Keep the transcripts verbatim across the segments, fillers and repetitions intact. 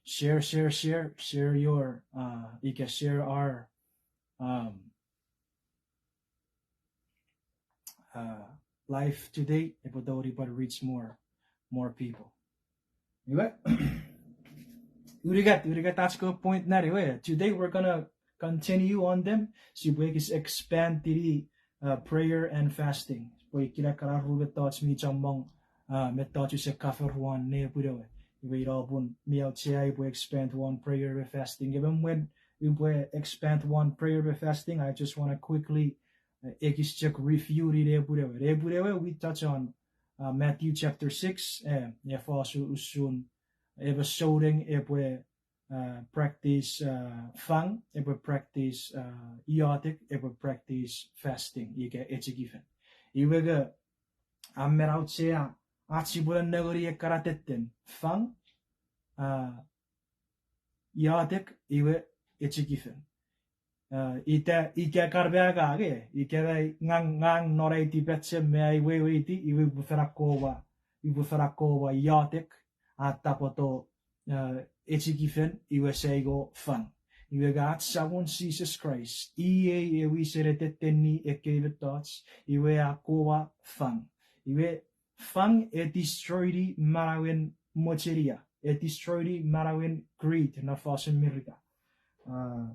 share, share, share, share your, uh, you can share our, um, uh, live today, epwe tongeni pwan reach more, more people. Iwe, unungat, unungat ach kewe point na iwe. Today we're gonna continue on them. Sipwe ekis expand tini, uh, prayer and fasting. Pwe ikkena kana ru mettoch mi chommong, uh, mettoch use cover won nepwinewe. Iwe ina pun mi auchea upwe expand won prayer and fasting. Emon mwen upwe expand won prayer and fasting, I just wanna quickly, uh, ekis chok review ni nepwinewe. Nepwinewe, we touch on, uh, Matthew chapter six, eh, e fos usun emon souneng epwe, uh, practice, uh, fang, epwe practice, uh, iotek, epwe practice fasting, ika echikifen. Iwe ke, a men auchea ach sipwe nengeni ekkana tetten, fang, uh, iotek, iwe echikifen. Uh, ita, ika kan me angang, ika me ngang, ngang non ai tipachem me ai weweiti, iwe upwe fen akkowa, upwe fen akkowa iotek, a tapweto, uh, echikifen, iwe sai ko fang. Iwe ika ach Samon Jises Kraist, iei ewe wisen tettenni ekkei mettoch, iwe a akkowa fang. Iwe fang e destroyni manauen mochenia, e destroyni manauen greed, non fosun Merika. Uh,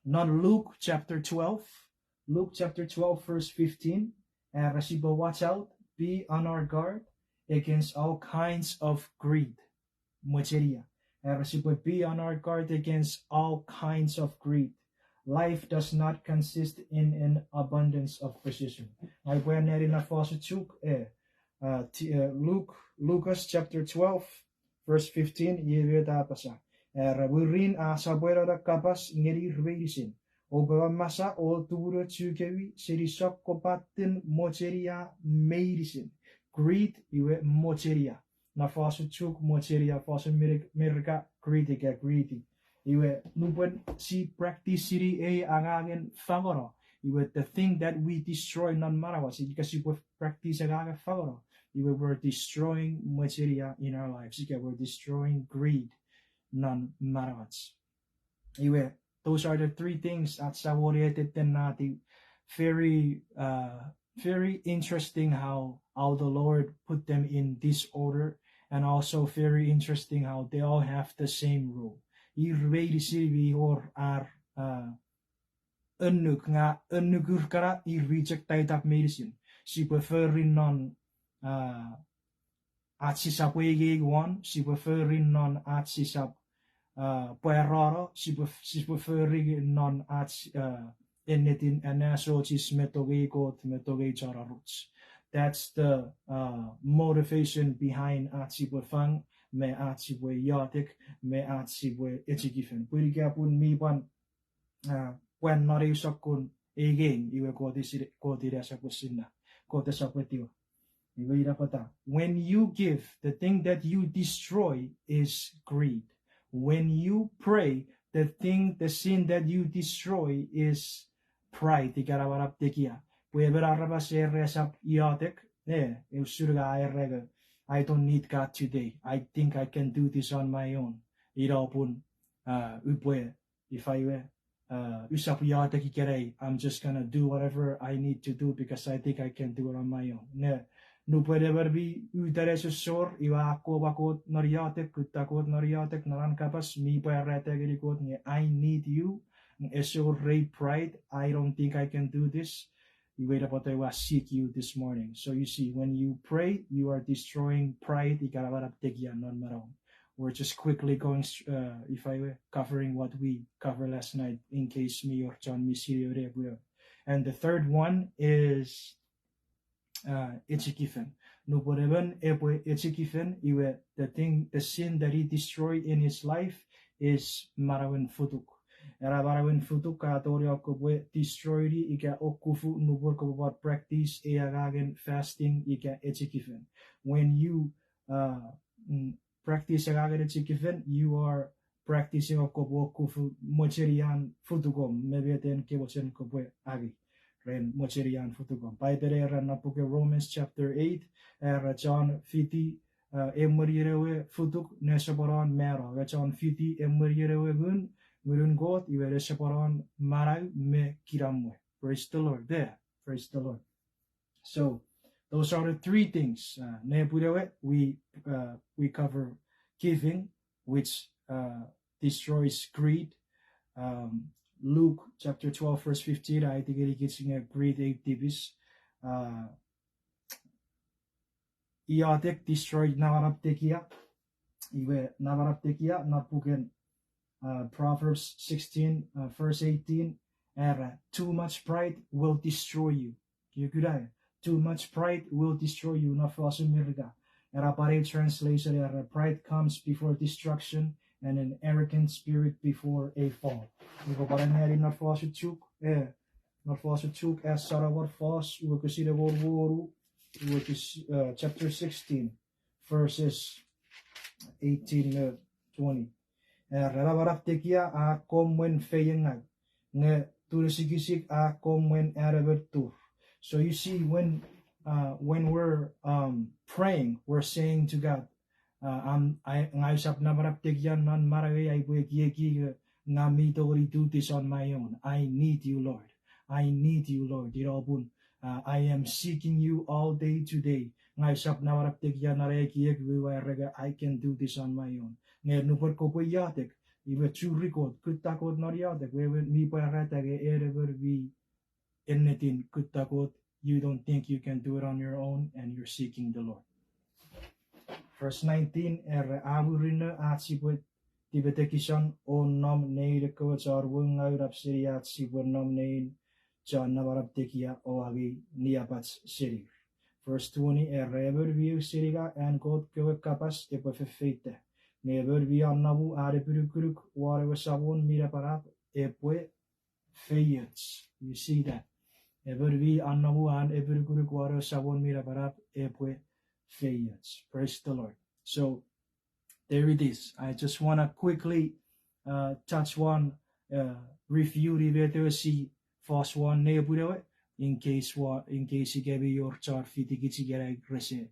non Luke chapter twelve, Luke chapter twelve, verse fifteen, era sipwe watch out, be on our guard against all kinds of greed. Mochenia. Era sipwe be on our guard against all kinds of greed. Life does not consist in an abundance of possession. Ngang upwe anneani non fosun Chuuk, eh, uh, ti-, uh, Luke, Lucas chapter twelve, verse fifteen, iei met a apasa. Era mwirin a sopweno ne kapas ngenir meinisin, oupwe mammasa o tumunochukemi seni sokkopaten mochenia meinisin. Greed, iwe mochenia. Non fosun Chuuk mochenia, fosun Merika, Merika greed ika greedy. Iwe nupwen si practice-ini ei angangen fangeno, iwe the thing that we destroy non manauach, ika sipwe practice angangen fangeno, iwe we're destroying mochenia in our lives, ika we're destroying greed non manauach. Iwe, those are the three things ach Samon e tettenatiw. Very, uh, very interesting how, how the Lord put them in this order, and also very interesting how they all have the same rule. Ir meinisin mi wor ar, uh, annuk, nge annukur kana ir mi chok taitak meinisin. Sipwe fori non, uh, ach sisap weigei won, sipwe fori non ach sisap, uh, pwarano, sipwe, sipwe fori non ach, uh, ennetin anneasochis me tongei Kot me tongei chon aroch. That's the, uh, motivation behind ach sipwe fang, me ach sipwe iotek, me ach sipwe echikifen. Pwe ika pun mi pwan, uh, pwan non eu sokkun ei game, iwe Kot isi-, Kot ina esap sinna, Kot esap etiwa. Iwe ina pwata, when you give, the thing that you destroy is greed. When you pray, the thing, the sin that you destroy is pride, ika namanam tekia. Pwe emon aramas ere esap iotek, e, usun nge a era nge, I don't need God today. I think I can do this on my own. Ina pun, uh, upwe, ifa we, uh, usap iotek ikenai, I'm just gonna do whatever I need to do because I think I can do it on my own. Nge, nupwen emon mi uta nesosor, iwe a akkowa Kot non iotek, kutta Kot non iotek, non an kapas, mi pwarata ngeni Kot nge, I need you, nge ese wor rei pride, I don't think I can do this. Iwe ina pwata I seek you this morning. So you see, when you pray, you are destroying pride, ika namanam tekia non manauom. We're just quickly going, uh, ifa we, covering what we covered last night, in case mi wor chon mi sinei ewe. And the third one is, uh, echikifen. Nupwen emon epwe echikifen, iwe, the thing, the sin that he destroy in his life is manauen futuk. Ena manauen futuk a tongeni kopwe destroyni ika okufu nupwen kopwe pwan practice ei angangen fasting ika echikifen. When you, uh, mm, practice angangen echikifen, you are practicing o kopwe okufu mochenian futukom, me meten ke mochen kopwe angei ren mochenian futukom. Paipel era non puken Romans chapter eight, era chon fiti uh, emwenien ewe futuk nesoponon mano. Ewe chon fiti emwenien ewe ngun, ngunun Kot, iwe nesoponon manau me kinamwe. Praise the Lord. There. Praise the Lord. So, those are the three things. Uh, nepwin ewe, we, uh, we cover giving, which, uh, destroys greed. Um, Luke chapter twelve, verse fifteen, a aiti ngenikich nge greed a tipis. Uh, iotek destroy namanam tekia. Iwe namanam tekia, non puken, uh, Proverbs sixteen, uh, verse eighteen, era, too much pride will destroy you. Kikuna, too much pride will destroy you, non fosun Merika. Era pwan ei translation era, pride comes before destruction and an arrogant spirit before a fall. Ika pwan ngeni non fosun Chuuk, eh, non fosun Chuuk, a sana won fos, uwe kesine won wonu, uwe kes-, uh, chapter sixteen, verses eighteen to twenty. Eh, era namanam tekia a akkom mwen feiengau, nge tunusikisik a akkom mwen an emon tur. So you see, when, uh, when we're, um, praying, we're saying to God, uh, am, I, ngang usap namanam tekia non manauei, aipwe ekieki nge ngang mi tongeni do this on my own. I need you, Lord. I need you, Lord. Ina pun, uh, I am seeking you all day today. Ngang usap namanam tekia non ai ekiek, iwe ua ereni, I can do this on my own. Nge nupwen kopwe iotek, iwe churi Kot, kutta Kot non iotek, wewen mi pwarata nge en emon mi ennetin kutta Kot, you don't think you can do it on your own, and you're seeking the Lord. Verse nineteen, era, a murinno ach sipwe tipetekison o nom nein ekkewe chon woungau nap seni ach sipwe nom nein chon namanam tekia o angei niapach senir. Verse twenty, era, emon mi eu seninga an Kot kewe kapas epwe fefeita. Nge emon mi anomu an epinukunuk won ewe Samon mi napanap epwe feioch. You see that? Emon mi anomu an epinukunuk won ewe Samon mi napanap epwe feioch. Praise the Lord. So, there it is. I just wanna quickly, uh, touch one, uh, review ni met ewe si fos won nepwin ewe, in case wa-, in case ikemi wor chon fitikich ikenai rese,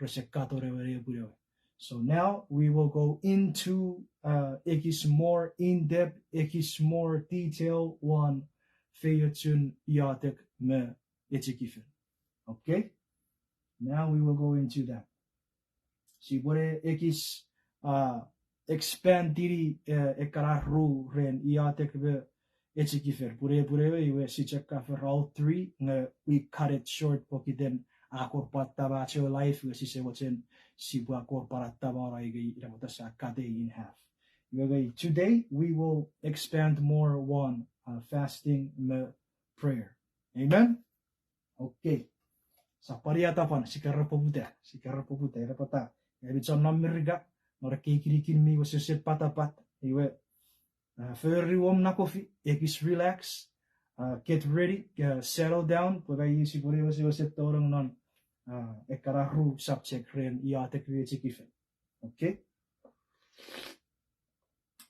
rese katon ewe nepwin ewe. So now we will go into, uh, ekis more in depth, ekis more detail won feiochun iotek me echikifen. Okay? Now we will go into that. Sipwene ekis, uh, expand ini, uh, ekkana ru ren iotek me echikifen. Pun, pun ewe, iwe si chok cover all three, nge we cut it short pokiten a kon pwan tama ach ewe life, nge sise mochen sipwe kon pwan tama ina, ina pwata sa cut it in half. Iwe, today we will expand more on, uh, fasting me prayer. Amen? Okay. Sa pwan ia tapan, si kara poputa, si kara poputa, ina pwata. Ami chon nom Merika, non ekkei kinikin mi wesewesen patapat, iwe, uh, fori om na coffee, ekis relax, uh, get ready, uh, settle down, pwe ka isi pwe wesewesen tonong non, uh, ekkana ru subject ren iotek me echikifen. Okay?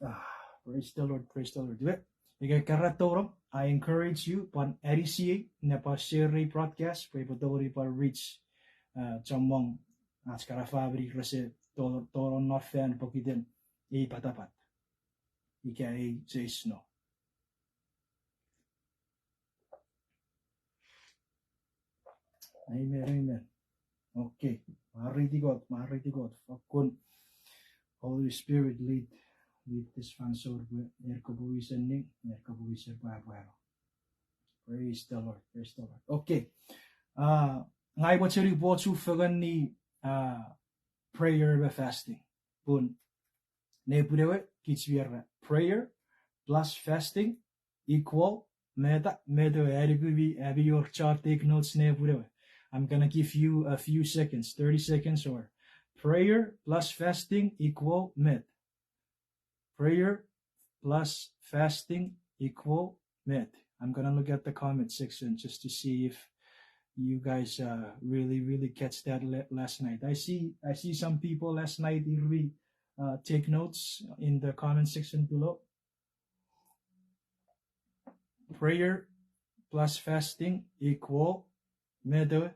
Ah, praise the Lord, praise the Lord. Iwe, ika kara tonong, I encourage you, pwan anisiei, ne pwan share ei broadcast, pwe epwe tongeni pwan reach, uh, chommong ach kana famini rese to-, tonong non fan pokiten ei patapat. Ika ei chei snow. Amen, amen. Okay. Mwareiti Kot, mwareiti Kot. Fakkun Holy Spirit lead, lead this fansoun pwe en kopwe wisen ning, en kopwe wisen pwapwano. Praise the Lord, praise the Lord. Okay. Uh, ngang mochen upwe chufengen ni, uh, prayer me fasting. Pun nepwin ewe, kich mi era, prayer plus fasting equal meta, meta we, anuku mi, ami wor chon take notes nepwin ewe. I'm gonna give you a few seconds, thirty seconds or prayer plus fasting equal met. Prayer plus fasting equal met. I'm gonna look at the comment section just to see if you guys, uh, really, really catch that la-, last night. I see, I see some people last night, Irvi, uh, take notes in the comment section below. Prayer plus fasting equal meta.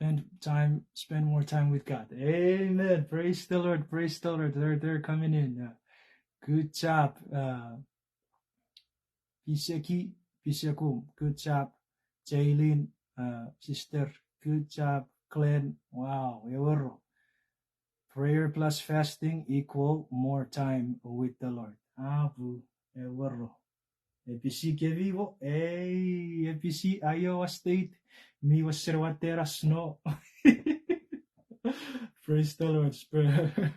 Spend time, spend more time with God. Amen. Praise the Lord. Praise the Lord. They're, they're coming in. Uh, good job. Uh, Piseki, Pisekum. Good job. Jaylin, uh, sister. Good job. Glenn. Wow. Ewero. Prayer plus fasting equal more time with the Lord. Apu, ewero. Episi kemi mo, ei, Episi, Iowa State, mi wasen watte ena snow. Praise the Lord. Sp-,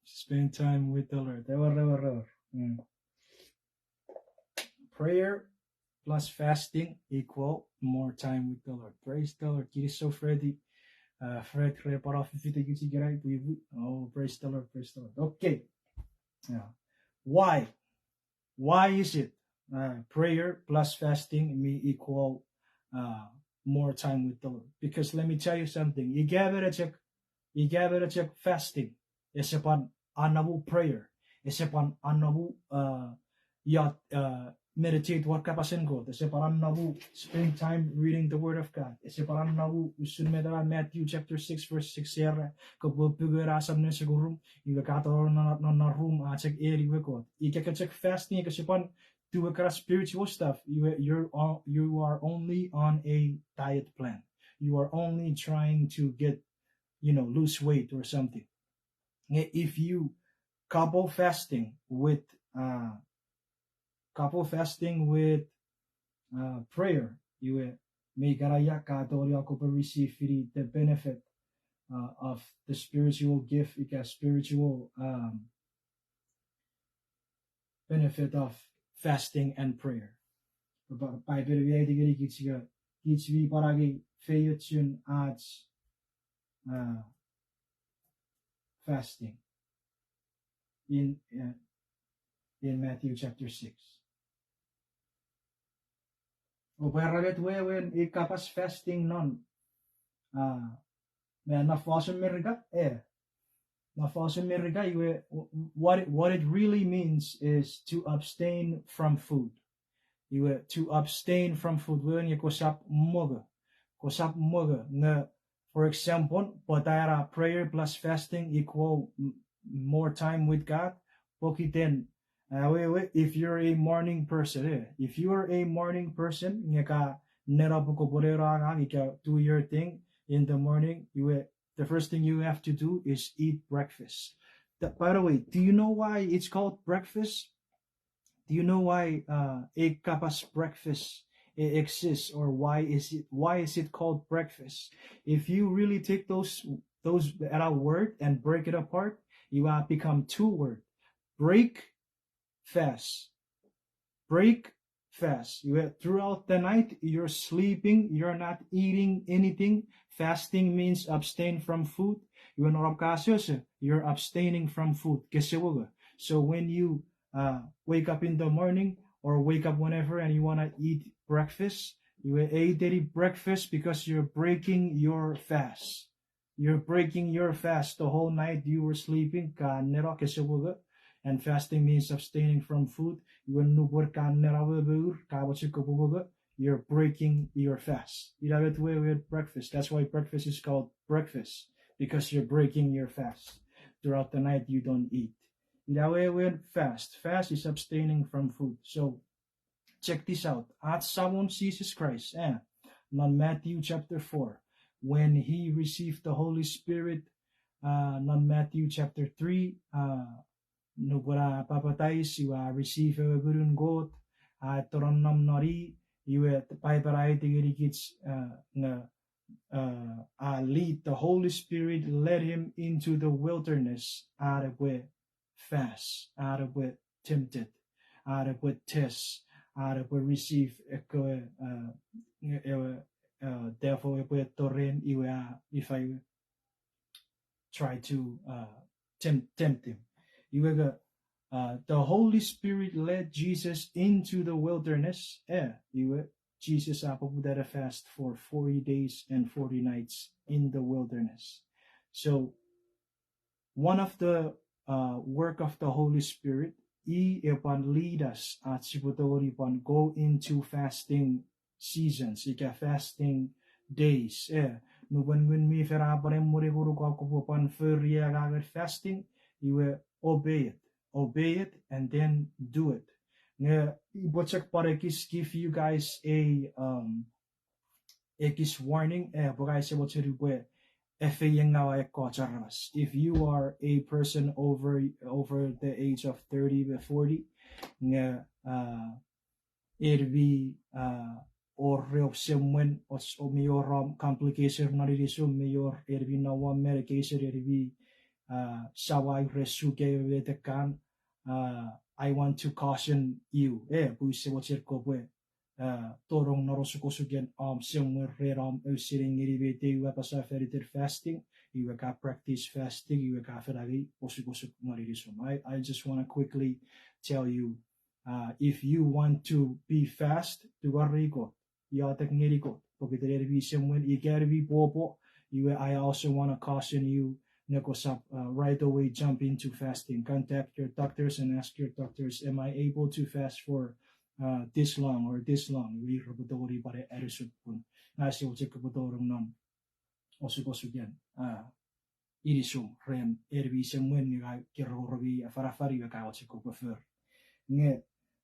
spend time with the Lord. Ewer, ewer, ewer. Mm. Prayer plus fasting equal more time with the Lord. Praise the Lord. Kinisou Freddy. Uh, Fred, re pwan fifiti kich ikenai, pwipwi. Oh, praise the Lord, praise the Lord. Okay. Yeah. Why? Why is it, uh, prayer plus fasting mi equal, uh, more time with the Lord? Because let me tell you something. Ika mena chok, ika mena chok fasting, ese pwan anomu prayer. Ese pwan anomu, uh, io, uh, meditate won kapasen Kot. Ese pwan anomu spend time reading the word of God. Ese pwan anomu usun met ena Matthew chapter six verse six era, kopwe pungu ena asam nesokurum, iwe ka tonong non, non, non rum a chok eni we Kot. Ika ke chok fasting, ika ese pwan do ekkana spiritual stuff, you, you're all, you are only on a diet plan. You are only trying to get, you know, lose weight or something. Nge if you couple fasting with, uh, couple fasting with, uh, prayer, iwe mi kana ia ka tongeni kopwe receive the benefit, uh, of the spiritual gift, ika spiritual, um, benefit of fasting and prayer. Ba-, Bible mi aiti ngenikich ika kich mi pwan angei feiochun ach, uh, fasting in, uh, in Matthew chapter six. Oupwe era met wewen ei kapas fasting non, uh, me non fosun Merika, eh. Non fosun Merika, iwe, what it, what it really means is to abstain from food. Iwe, to abstain from food. Wewen nge kosap mongo. Kosap mongo. Nge, for example, pwata ena prayer plus fasting equal m-, more time with God. Pokiten, uh, we, we, if you're a morning person, eh, if you are a morning person, nge ka neno pwe kopwe neno angang, ika do your thing in the morning, iwe, the first thing you have to do is eat breakfast. Th-, by the way, do you know why it's called breakfast? Do you know why, uh, a kapas breakfast e-, exists, or why is it, why is it called breakfast? If you really take those, those, that word and break it apart, you have become two word. Break, fast. Break, fast. You, throughout the night, you're sleeping, you're not eating anything. Fasting means abstain from food. Iwe norap ka asoso, you're abstaining from food. Kese mongo. So when you, uh, wake up in the morning or wake up whenever and you wanna eat breakfast, iwe either eat breakfast because you're breaking your fast. You're breaking your fast. The whole night you were sleeping, ka neno kese mongo. And fasting means abstaining from food. Iwe nupwen ka neno me mour, ka mochen kopwe mongo, you're breaking your fast. Ina met wewen breakfast. That's why breakfast is called breakfast, because you're breaking your fast. Throughout the night you don't eat. Ina wewen fast. Fast is abstaining from food. So, check this out. Ach Samon Jesus Christ, eh, non Matthew chapter four, when he received the Holy Spirit, uh, non Matthew chapter three, uh, nupwen a papatais, iwe a receive ewe Ngunun Kot, a tonong non i, iwe Bible a aiti ngenikich, uh, nge, uh, a lead, the Holy Spirit led him into the wilderness, an epwe fast, an epwe tempted, an epwe test, an epwe receive ekkewe, uh, ewe, uh, devil epwe toren iwe a, ifa iwe, try to, uh, tempt, tempt him. Iwe ke, uh, the Holy Spirit led Jesus into the wilderness. Eh, iwe, Jesus a poputa ne fast for forty days and forty nights in the wilderness. So, one of the, uh, work of the Holy Spirit, i epwe lead us, ach sipwe tongeni pwan go into fasting seasons, ika fasting days, eh. nupwen Ngun mi Fel a pwan emweni ngonuk kopwe pwan fori angangen fasting, iwe obey it. Obey it and then do it. Nge upwe chok pwan ekis give you guys a, um, ekis warning, eh, pwe ngang ese mochen upwe efeiengaua ekkoch aramas. If you are a person over, over the age of thirty to forty, nge, uh, en mi, uh, wor ew semwen, och, o mi wor om complication non inisum, mi wor en mi nom won medication, en mi, uh, samau ren suke me metekan, uh, I want to caution you. Eh, pwe use mochen kopwe, uh, tonong non osukosuken om semwen ren om ausening ngeni met ei ua apasa fan iten fasting, iwe ka practice fasting, iwe ka fen angei osukosuk non inisum. I, I just want to quickly tell you, uh, if you want to be fast, tungorei Kot, iotek ngeni Kot pokiten en mi semwen ika en mi popo, iwe I also want to caution you, nge kosap, uh, right away jump into fasting. Contact your doctors and ask your doctors, am I able to fast for, uh, this long or this long? Iwe ir repwe tongeni pwan anisuk pun ngang ese mochen kopwe tonong non osukosuken, uh, inisum ren en mi semwen nge ka kerouremi afanafan iwe ka mochen kopwe fori. Nge,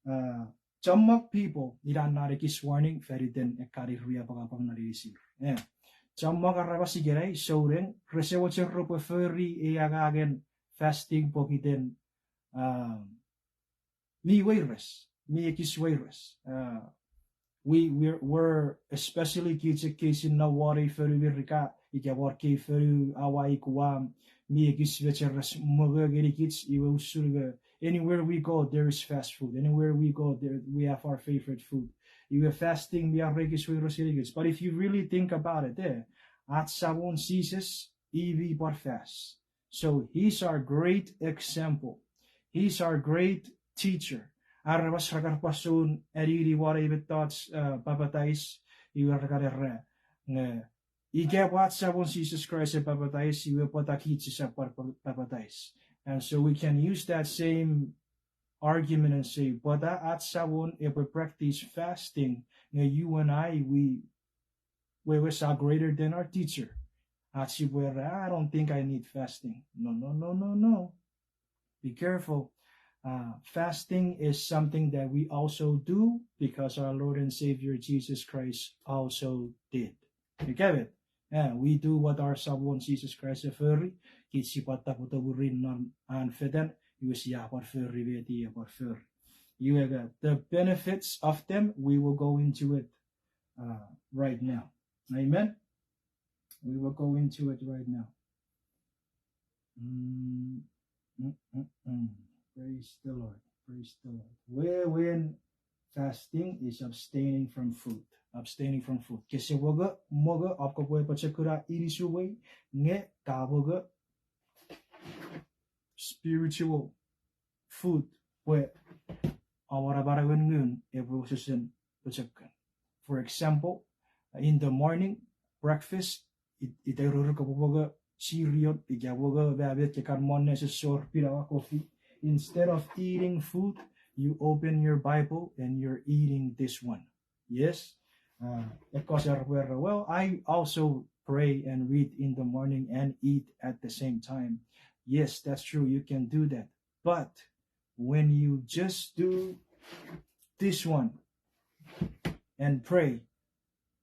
uh, chommong people, ina non ekis warning fan iten ekkan ir mi apwangapwang non inisir. Eh, chommong aramas ikenai souneng rese mochen repwe fori ei angangen fasting pokiten, um, mi weires, mi ekis weires. Uh, we, we're, we're especially kich ekkei sia nom won ei fonu Merika, ika won ekkei fonu Hawaii, Guam, mi ekis mecheres mongo ngenikich, iwe usun nge anywhere we go, there is fast food. Anywhere we go, there, we have our favorite food. Iwe fasting mi wor ekis weires ngenikich. But if you really think about it, eh, ach Samon Jises, i mi pwan fast. So he's our great example. He's our great teacher. Aramas ra kan pwan soun anini won ei mettoch, uh, papatais, iwe ra kan era, nge ika pwe ach Samon Jises Kraist e papatais, iwe pwata kich sisap pwan pa-, papatais? And so we can use that same argument and say, pwata ach Samon epwe practice fasting, nge you and I, we, we, we are greater than our teacher. Ach sipwe era, I don't think I need fasting. No, no, no, no, no. Be careful. Uh, fasting is something that we also do because our Lord and Savior Jesus Christ also did. Ika met, eh, we do what our Samon Jesus Christ e fori, kich sipwe tapweto mwirin non an fetan, iwe sia pwan fori met i e pwan fori. Iwe, uh, the benefits of them, we will go into it, uh, right now. Amen? We will go into it right now. Mm, mm, mm, mm. Praise the Lord. Praise the Lord. Wewen, fasting is abstaining from food. Abstaining from food. Kese mongo, mongo, kopwe apochokuna inisumwei, nge ka mongo spiritual food pwe amanauen ngun epwe wesewesen pochokun. For example, in the morning, breakfast, it, iteruruko pwe mongo cereal, ika mongo me met ke kan mone sesor pinawa coffee. Instead of eating food, you open your Bible and you're eating this one. Yes? Uh, ekkoch repwe era, well, I also pray and read in the morning and eat at the same time. Yes, that's true. You can do that. But when you just do this one and pray,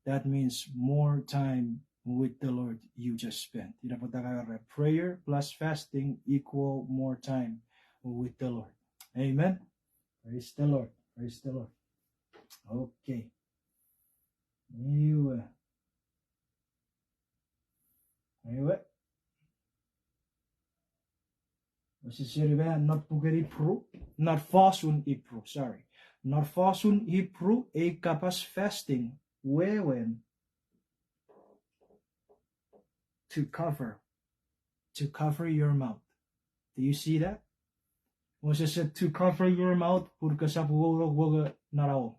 that means more time with the Lord you just spent. Ina pwata ka era prayer plus fasting equal more time with the Lord. Amen. Praise the Lord. Praise the Lord. Okay. Iwe. Iwe. Wesewesen ma non puken Ipru, non fosun Ipru, sorry. Non fosun Ipru, ei kapas fasting, wewen, to cover, to cover your mouth. Do you see that? Wesewesen to cover your mouth, pun kosap wouno wonge non awom.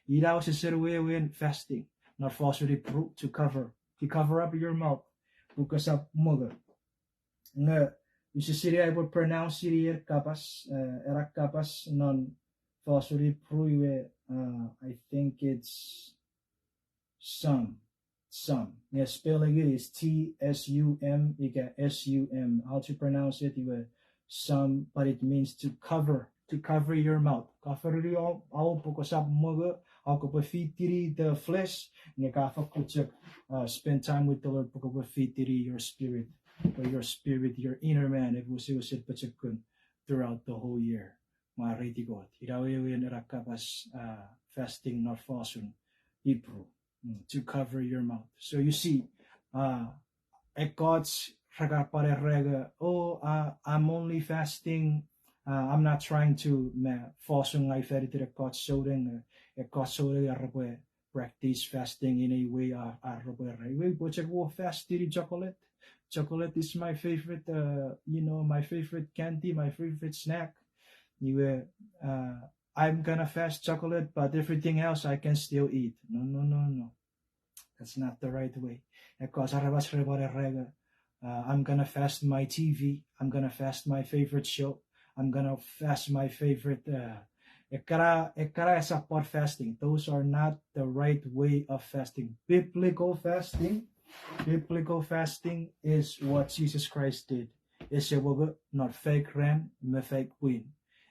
Ina wesewesen wewen fasting, non fosun Ipru, to cover, to cover up your mouth, pun kosap mongo. Nge, use sinei ai upwe pronounce-ini ei kapas, eh, ena kapas non fosun Ipru iwe, uh, I think it's some. sum. Nge spelling it is T S U M ika S U M. How to pronounce it? Iwe sum, but it means to cover, to cover your mouth. Cover-ini om aw pwe kosap mongo, aw kopwe fitini the flesh, nge ka fakkun chok, uh, spend time with the Lord pwe kopwe fitini your spirit, pwe your spirit, your inner man, epwe wesewesen pochokun throughout the whole year. Mwareiti Kot. Ina wewen ena kapas, uh, fasting non fosun Hebrew. Mm, to cover your mouth. So you see, uh, ekkoch ra kan pwan ereni, oh, uh, I'm only fasting. Uh, I'm not trying to, ma, fosun ngang fan iten ekkoch souneng, uh, ekkoch souneng ar repwe practice fasting in a way, uh, ar repwe ereni, iwe upwe chok wor fast-ini chocolate. Chocolate is my favorite, uh, you know, my favorite candy, my favorite snack. Iwe, uh, I'm gonna fast chocolate, but everything else I can still eat. No, no, no, no. That's not the right way. Ekkoch aramas ra pwan ereni, uh, I'm gonna fast my T V. I'm gonna fast my favorite show. I'm gonna fast my favorite, uh, ekkana, ekkana esap pwan fasting. Those are not the right way of fasting. Biblical fasting, biblical fasting is what Jesus Christ did. Ese mongo non faik ran me faik pwin.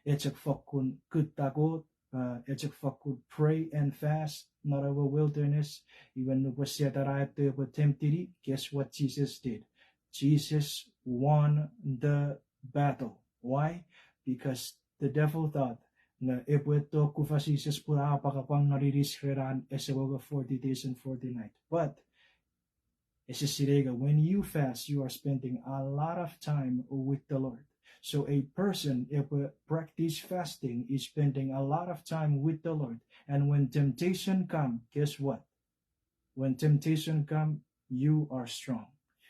E chok fokkun kutta Kot, uh, e chok fokkun pray and fast non ewe wilderness. Iwe nupwen Setan a eto epwe temptini, guess what Jesus did? Jesus won the battle. Why? Because the devil thought nge epwe eto kufa Jises pun a apwangapwang non inis ren an ese mongo forty days and forty night. But ese sinei nge when you fast, you are spending a lot of time with the Lord. So a person epwe practice fasting is spending a lot of time with the Lord. And when temptation come, guess what? When temptation come, you are strong.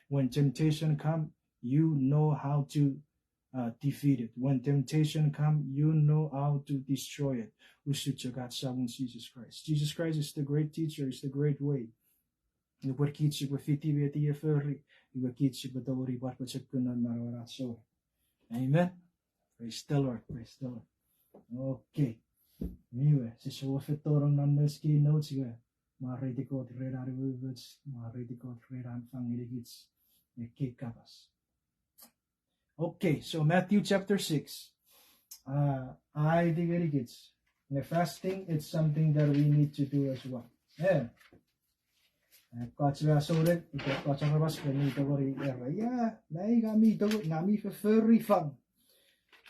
When temptation come, you know how to, uh, defeat it. When temptation come, you know how to destroy it. Usun chok ach Samon Jesus Christ. Jesus Christ is the great teacher, is the great way. Nupwen kich sipwe fiti met i a fori, iwe kich sipwe tongeni pwan pochokun non manauen ach souneng. Amen. Praise the Lord, praise the Lord. Okay. Iwe, sise wor fetonong non nouch kei nouch iwe. Mwareiti Kot ren an umoumoch, mwareiti Kot ren an fang ngenikich ekkei kapas. Okay, so Matthew chapter six. Uh, a aiti ngenikich nge fasting, it's something that we need to do as well. Eh, ekkoch me souneng, ika ekkoch aramas mi tongeni era, ia, ngang mi tongeni, ngang mi fofori fang.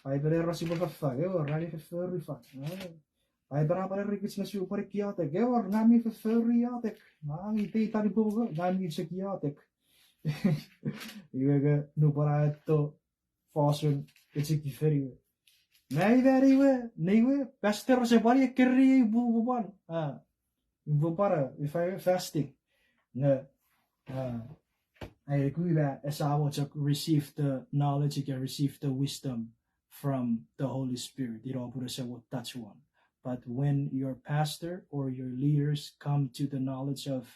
Paipen era sipwe fang, ewer, ngang mi fofori fang. Paipen a pwan erenikich nge sipwe pwan iotek, ewer, ngang mi fofori iotek. Ngang mi iteitan pwe, ngang mi chok iotek. Iwe nge nupwen a eto fosun echikifen iwe, ngang iwe, ngang iwe, ngang iwe, pastor ese pwan ekkeriei pwe upwe pwan, ah, upwe pwan, uh, if I fasting. Nge, uh, ai kui ma esamo chok receive the knowledge, you can receive the wisdom from the Holy Spirit. Ina pun ese wor touch won. But when your pastor or your leaders come to the knowledge of,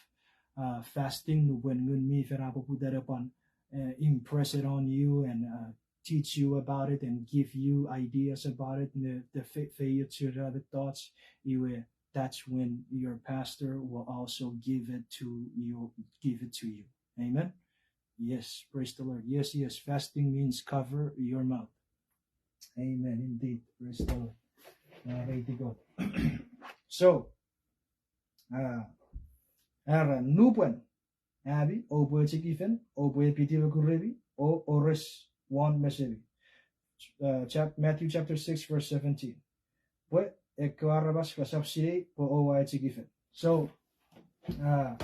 uh, fasting, nupwen Ngun mi Fel a poputa ne pwan, uh, impress it on you and, uh, teach you about it and give you ideas about it, ne, the fe-, feiochun ena mettoch, iwe, that's when your pastor will also give it to you, give it to you. Amen? Yes, praise the Lord. Yes, yes, fasting means cover your mouth. Amen, indeed. Praise the Lord. Mwareiti Kot. So, uh, era nupwen ami oupwe echikifen, oupwe epiti mokuremi, o ores won mesemi. Uh, chap-, Matthew chapter six, verse seventeen. Pwe ekkewe aramas resap sinei pwe oua echikifen. So, uh,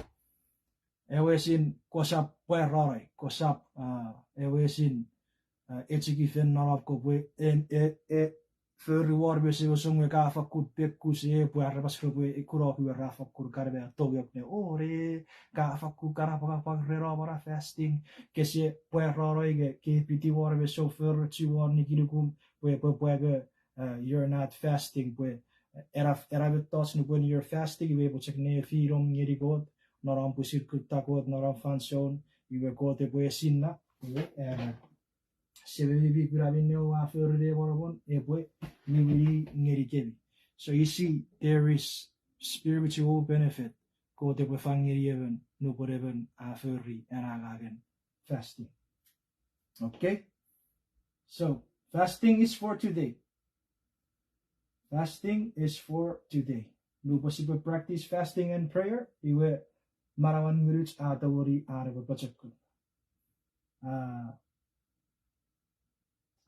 ewe sin kosap pwarano, kosap, uh, ewe sin, uh, echikifen non om kopwe, en, e, e, fori won mesemi, song we ka fakkun pekkus e pwe aramas repwe kunok we ra fakkun kan me tongok ne, o, ne, ka fakkun kan apwangapwang ren om na fasting, kese pwarano nge ke piti won me sou forochu won nikinikum, pwe, pwe, pwe, uh, you're not fasting, pwe, uh, ena, ena mettoch nupwen you're fasting, iwe epwe chok nefinom ngeni Kot, non om pwisin kutta Kot, non om fansoun, iwe Kot epwe esinna, iwe, uh, Sememi mi pin, minne oua fori ne monomon, epwe niwini ngenikemi. So you see, there is spiritual benefit Kot epwe fang ngeni emon nupwen emon a fori an angangen fasting. Okay? So, fasting is for today. Fasting is for today. Nupwen sipwe practice fasting and prayer, iwe manauen ngunuch a tongeni an epwe pochokun. Uh,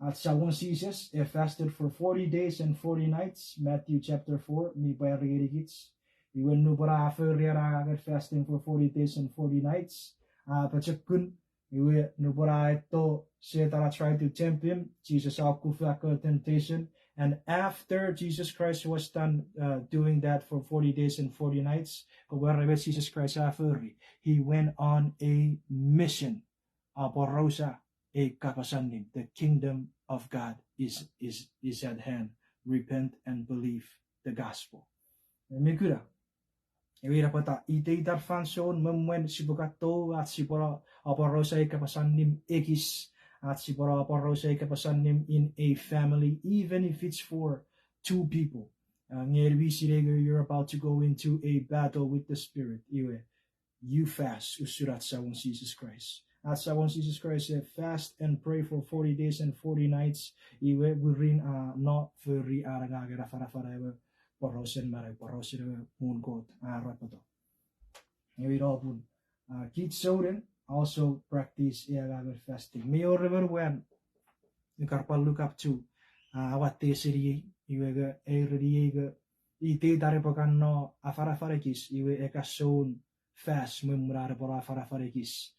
Ach Samon Jises, he fasted for forty days and forty nights, Matthew chapter four, mi pwari ngenikich. Iwe nupwen a fori an angangen fasting for forty days and forty nights, a pochokun, iwe nupwen a eto Setan a try to tempt him, Jesus a kufa ekkewe temptation. And after Jesus Christ was done uh, doing that for forty days and forty nights, kopwe ereni met Jesus Christ a fori. He went on a mission. A aporausa ei kapas allim, the kingdom of God is, is, is at hand. Repent and believe the gospel. Mi kuna. Ewe ina pwata iteitan fansoun me mwen sipwe katou ach sipwe no aporausa ei kapas allim ekis, ach sipwe no aporausa ei kapas allim in a family, even if it's for two people. Uh, nge mi sinei nge you're about to go into a battle with the spirit. Iwe, you fast, usun ach Samon Jesus Christ. Ach Samon Jesus Christ said, fast and pray for forty days and forty nights. Iwe mwirin a no fori an angangen afanafana ewe porausen manau, porausen ewe muun Kot a arapoto. Ewe ina pun, uh, kich souneng also practice ei angangen fasting. Mi wor emon mwan, ika pwal look up to, uh, awatte seniei, iwe nge ereniei nge iteitan epwe kan no afanafan ekis, iwe e kan soun fast mwen mwen an epwe no afanafan ekis.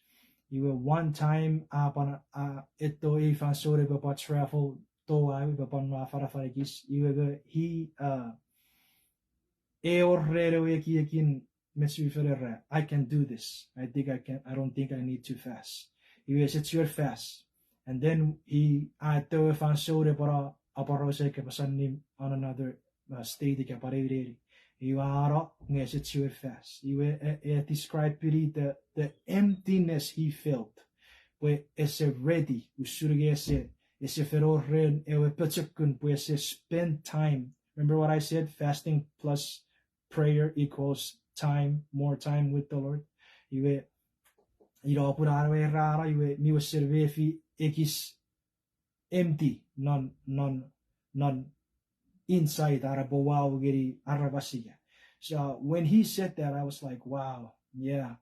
Iwe one time a pwan, uh, eto ei fansoun epwe pwan travel toau, epwe pwan no afanafan ekis. Iwe nge he, uh, e wor ren ewe ekiekin met si fen era, I can do this. I think I can, I don't think I need to fast. Iwe ese chiwen fast. And then he, a eto ewe fansoun epwe no aporausa ei kapas allim on another uh, state ika pwan eu neni. Iwe a no nge ese chiwen fast. Iwe e, e describe-ini the, the emptiness he felt. Pwe ese ready, usun nge ese, ese fen wor ren ewe pochokun, pwe ese spend time. Remember what I said? Fasting plus prayer equals time, more time with the Lord. Iwe, ina pun an we ra no, iwe mi wesen mefi ekis empty non, non, non inside are pwe wow ngeni aramas ika. So when he said that, I was like, wow, yeah.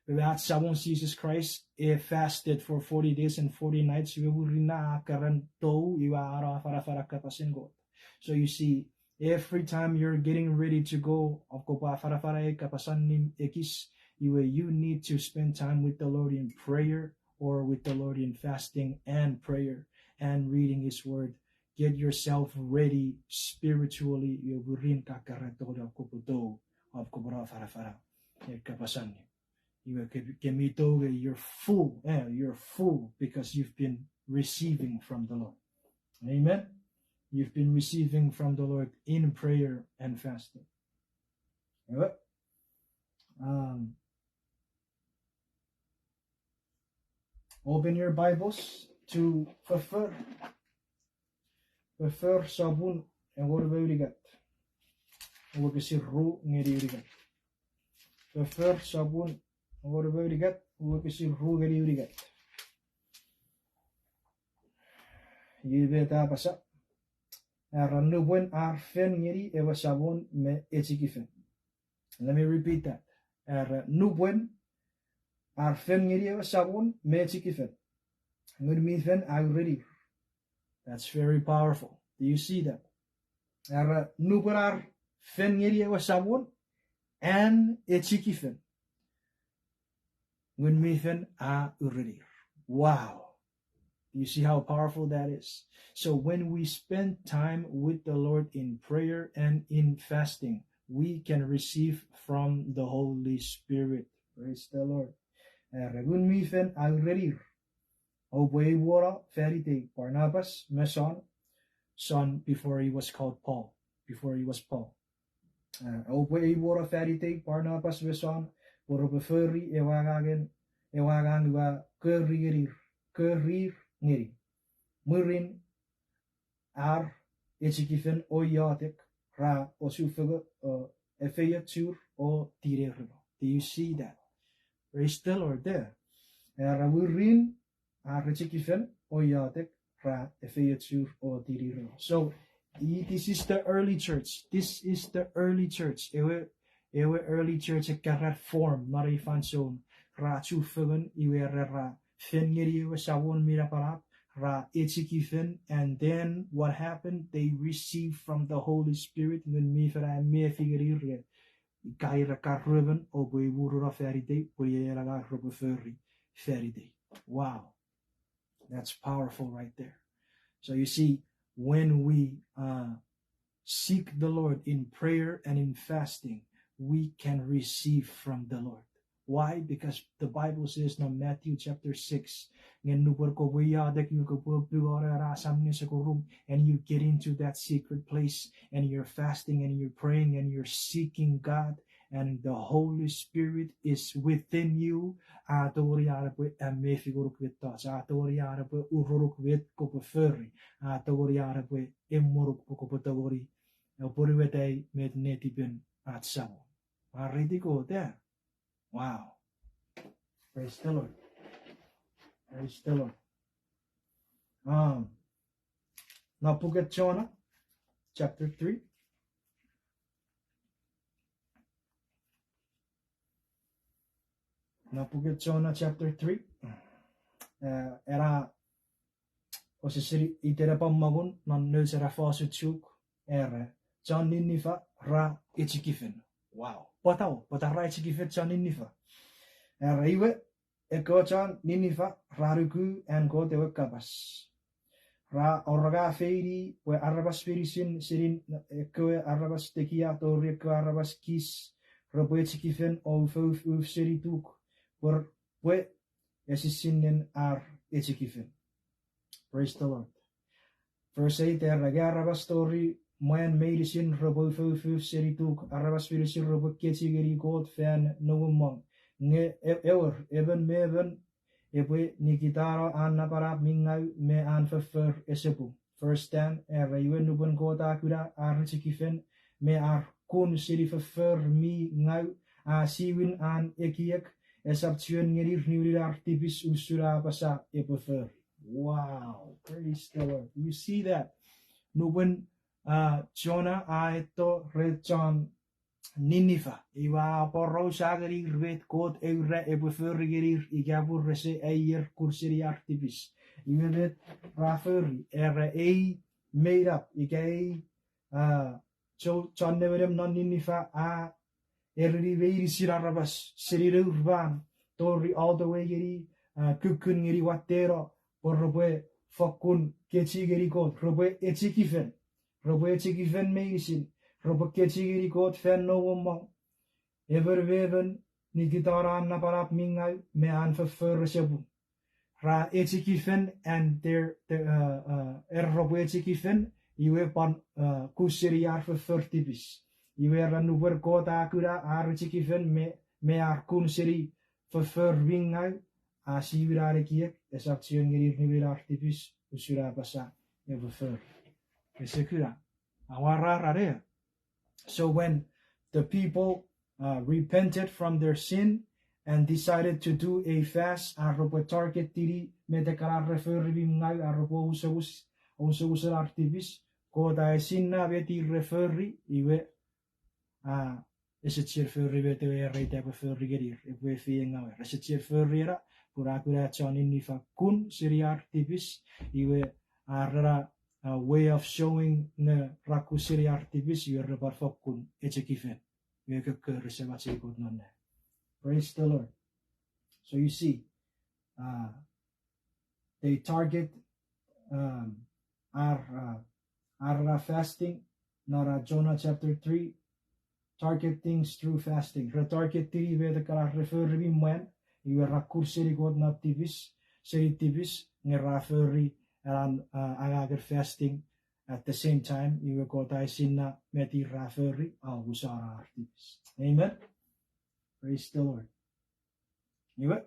But ach Samon Jesus Christ, he fasted for forty days and forty nights, iwe mwirin a keran tou, iwe a no afanafana kapasen Kot. So you see, every time you're getting ready to go, of kopwe afanafana ei kapas allim ekis, iwe you need to spend time with the Lord in prayer or with the Lord in fasting and prayer and reading His Word. Get yourself ready spiritually, iwe mwirin ka keran tou, of kopwe tou, of kopwe no afanafana ei kapas allim. Iwe ke, ke mi tou, you're full, eh, you're full because you've been receiving from the Lord. Amen? You've been receiving from the Lord in prayer and fasting. Iwe, um, open your Bibles to Fofor. Fofor sopun engon me unungat, wokisin ru ngeni unungat. Fofor sopun engon me unungat, wokisin ru ngeni unungat. Iwe met a apasa, era nupwen ar fen ngeni ewe Samon me echikifen. Let me repeat that. Era nupwen ar fen ngeni ewe Samon me echikifen, Ngun mi Fen a urenir. That's very powerful. Do you see that? Era nupwen ar fen ngeni ewe Samon an echikifen, Ngun mi Fen a urenir. Wow. You see how powerful that is? So when we spend time with the Lord in prayer and in fasting, we can receive from the Holy Spirit. Praise the Lord. Era Ngun mi Fen a urenir, oupwe eiwona fan itei Barnabas me Saul, Saul before he was called Paul, before he was Paul. Uh, oupwe eiwona fan itei Barnabas me Saul, pwe repwe fori ewe angangen, ewe angang ua kori ngenir, korir ngeni. Mwirin ar echikifen o iotek ra osufengen, uh, efeiochur o tinerino. Do you see that? Praise the Lord there. Era mwirin, ar echikifen o iotek, ra efeiochur o tinireno. So, i- this is the early church. This is the early church. Ewe, ewe early church ekkana form non ei fansoun. Ra chufengen iwe ra, ra fen ngeni ewe Samon mi Napanap, ra echikifen, and then what happened? They received from the Holy Spirit, Ngun mi Fel a mefi ngenir, ika ir ka ruemon oupwe imuruno fan itei, pwe iei ena ngang repwe fori fan itei. Wow. That's powerful right there. So you see, when we uh, seek the Lord in prayer and in fasting, we can receive from the Lord. Why? Because the Bible says in Matthew chapter six, nge nupwen kopwe iotek, nupwen kopwe pungano ena asam nesokurum, and you get into that secret place, and you're fasting, and you're praying, and you're seeking God, and the Holy Spirit is within you, a tongeni an epwe amefi ngonuk mettoch, a tongeni an epwe uronuk met kopwe fori, a tongeni an epwe emwenuk pwe kopwe tongeni apwonueta met netipen ach Samon. Mwareiti Kot, eh? Wow. Praise the Lord. Praise the Lord. Um, non puken Jonah, chapter three. Non puken Jonah chapter three. Eh, ena oseseni itenapen mongon non nouch ena fosun Chuuk, era, chon Ninifa ra echikifen. Wow. Pwata, pwata ra echikifen chon Ninifa? Era, iwe, ekkewe chon Ninifa ra nuku an Kot ewe kapas. Ra auranga feini pwe aramas meinisin, seni ekkewe aramas tekia tori ekkewe aramas Kis, repwe echikifen o ufouf uf seni tuk, pwe, pwe esisinnen ar echikifen. Praise the Lord. Verse eight, era, nge aramas tori mwan meinisin repwe ufouf uf seni tuk, aramas meinisin repwe kechiw ngeni Kot fan nouwimong. Nge e- ewer, emon me emon epwe nikitano an napanap mi ngau me an foffor ese pung. Verse ten, era, iwe nupwen Kot a kuna ar echikifen me ar kun seni foffor mi ngau, a siwin an ekiek, esap chuen ngenir niwinin ar tipis usun a apasa epwe fori. Wow, praise the Lord. You see that? Nupwen uh, Jonah a eto ren chon Ninifa, iwe a aporausa ngenir met Kot e ura epwe fori ngenir ika pun rese aier kun seni ar tipis. Iwe met ra fori, era ei meinap ika ei, uh, chon nemenem non Ninifa a ereni meinisin aramas seni nour man tori all the way ngeni, uh, kukkun ngeni watteno, pwe repwe fokkun kechiw ngeni Kot, repwe echikifen. Repwe echikifen meinisin, repwe kechiw ngeni Kot fan nouwimong. Emon me emon nikitano an napanap mi ngau me an foffor ese pung. Ra echikifen and their, uh, uh, era repwe echikifen, iwe pwan, uh, kun seni ar foffor tipis. Iwe era nupwen Kot a kuna ar echikifen me, me ar kun seni foffor mi ngau, a siwin an ekiek, esap chuen ngenir niwinin ar tipis usun a apasa epwe fori. Ese kuna. Amwarar ane. So when the people, uh, repented from their sin and decided to do a fast, ar repwe target-ini met ekkana re fori mi ngau, ar repwe ousomus, ousomusen ar tipis, Kot a esinna met ir re fori, iwe, a, ese chuen fori met ewe a eita epwe fori ngenir, epwe feiengawer. Ese chuen fori ena, pun a kuna chon Ninifa kun seni ar tipis, iwe, a, ren ena, a, way of showing nge ra kun seni ar tipis, iwe repwe fokkun echikifen. Iwe kokko rese machei Kot non na. Praise the Lord. So you see, uh, they target, um, ar, uh, ar ena fasting, non ena Jonah chapter three, target things through fasting. Re target-ini met ekkana re fori mi mwan, iwe ra kun seni Kot non tipis, seni tipis, nge ra fori ena, uh, angangen fasting at the same time, iwe Kot a esinna met ir ra fori, a omusano ar tipis. Amen? Praise the Lord. Iwe,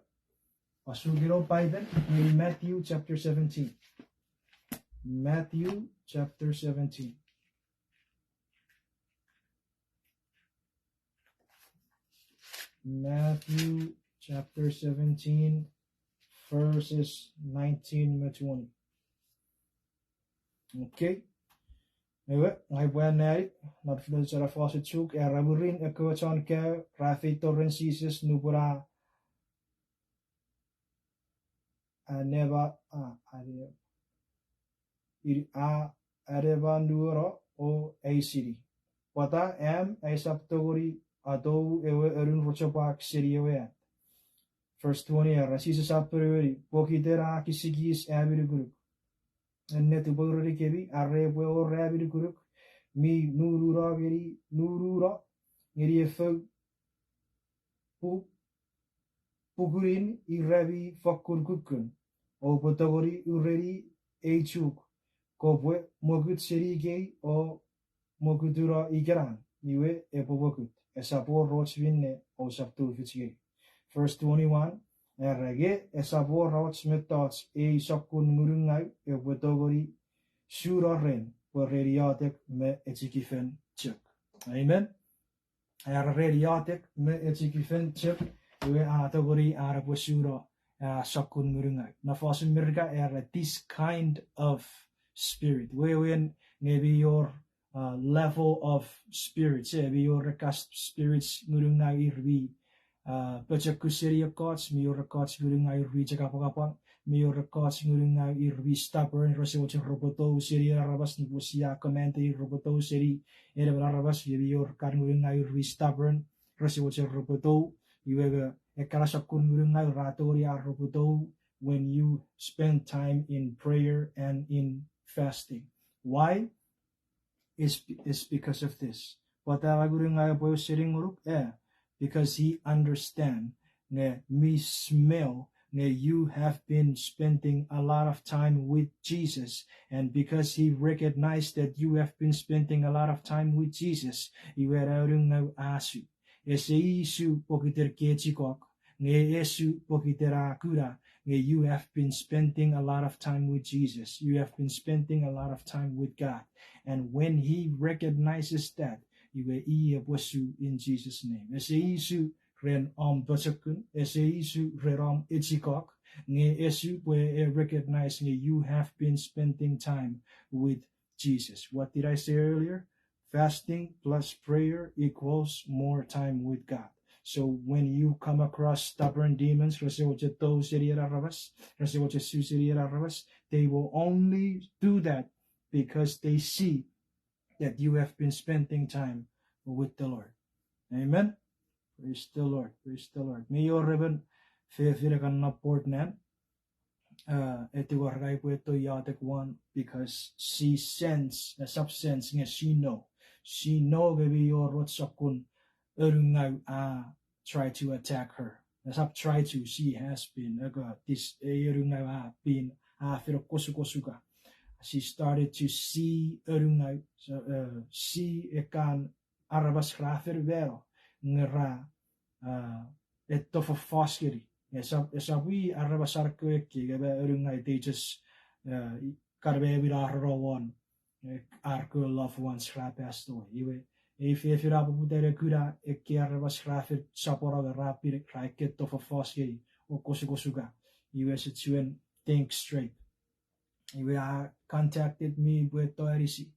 asukino Paipen ngeni Matthew chapter seventeen. Matthew chapter seventeen. Matthew chapter seventeen, verses nineteen me twenty. Okay. Ewe, ngang upwe anneani, non filosofian fosun Chuuk, era mwirin ekkewe chon kaeo ra feito ren Jises nupwen a anema, a, ane-, ir-, a anema nuono o eisini, pwata am aisap tongeni atou ewe anun rochopwak seni ewe at? Verse twenty, era Jises a ponueni, pokiten a kisikis ami nukunuk. Ennet upwe urenikemi, are epwe wor ami nukunuk mi nununo ngeni, nununo ngeni efou pu-, pukunin ira mi fokkun kukkun, oupwe tongeni ureni ei chuk, kopwe mwokut seni ikei o mwokutuno ikenan, iwe epwe mwokut, esap wor och minne ousap tufich ngeni. Verse twenty-one, era nge esap wor och mettoch ei sokkun ngunungau epwe tongeni suno ren, pwe ren iotek me echikifen chok. Amen. Era ren iotek me echikifen chok, iwe a tongeni an epwe suno, a, sokkun ngunungau. Non fosun Merika era this kind of spirit. Wewen nge mi wor, a, level of spirits, e, mi wor ekka spirits ngunungau ir mi, a, pochokun seni ekkoch, mi wor ekkoch ngunungau ir mi chok apwangapwang, mi wor ekkoch ngunungau ir mi stubborn, rese mochen repwe tou seni ewe aramas nupwen sia command ir repwe tou seni ewe aramas, iwe mi wor ekkan ngunungau ir mi stubborn, rese mochen repwe tou, iwe nge ekkana sokkun ngunungau ra tongeni ar repwe tou when you spend time in prayer and in fasting. Why? Is, is because of this. Pwata a ngunungau epwe ausening ngonuk, e, because he understand nge mi smell nge you have been spending a lot of time with Jesus, and because he recognized that you have been spending a lot of time with Jesus, iwe ena ngunungau a su. Ese isu pokiten ke echikok, nge ese isu pokiten a kuna nge you have been spending a lot of time with Jesus. You have been spending a lot of time with God. And when he recognizes that, iwe i epwe su in Jesus' name. Ese isu ren om pochokun, ese isu ren om echikok, nge ese isu pwe e recognize nge you have been spending time with Jesus. What did I say earlier? Fasting plus prayer equals more time with God. So when you come across stubborn demons, rese mochen tou seni ewe aramas, rese mochen su seni ewe aramas, they will only do that because they see that you have been spending time with the Lord. Amen. Praise the Lord. Praise the Lord. Mi wor emon fefin a kan na Portland, uh, etiwor ngang upwe eto iotek won because she sense, uh, esap sense nge she know. She know nge mi wor och sokkun anungau a try to attack her. Esap try to, she has been, uh, this, ei anungau a been, a fen okkosukosuka. She started to see anungau, so, uh, see ekkan aramas ra fen mano, nge ra, uh, etto fofos ngeni. Esap, esap i aramas ar kewe ke, nge me anungau they just, uh, kan me ewin ar no won, uh, ar kewe loved ones ra passed away. Iwe, ei fefin a poputa ne kuna ekkei aramas ra fen sopwono nge ra pin, ra ekkei etto fofos ngeni, okkosukosuka. Iwe ese chuen think straight. Iwe, a contacted me pwe to anisi.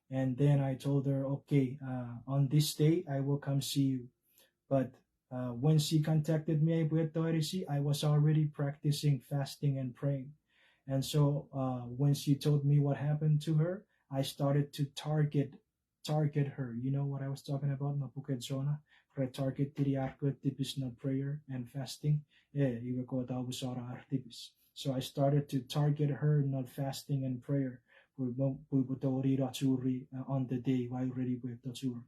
And then I told her, okay, uh, on this day, I will come see you. But, uh, when she contacted me pwe to anisi, I was already practicing fasting and praying. And so, uh, when she told me what happened to her, I started to target target her. You know what I was talking about? Non puken Jona, re target-ini ar kewe tipis non prayer and fasting. E, iwe Kot a omusano ar tipis. So I started to target her non fasting and prayer. Pwe mo-, pwe upwe tongeni no churi, uh, on the day ua ereni pwe to churi.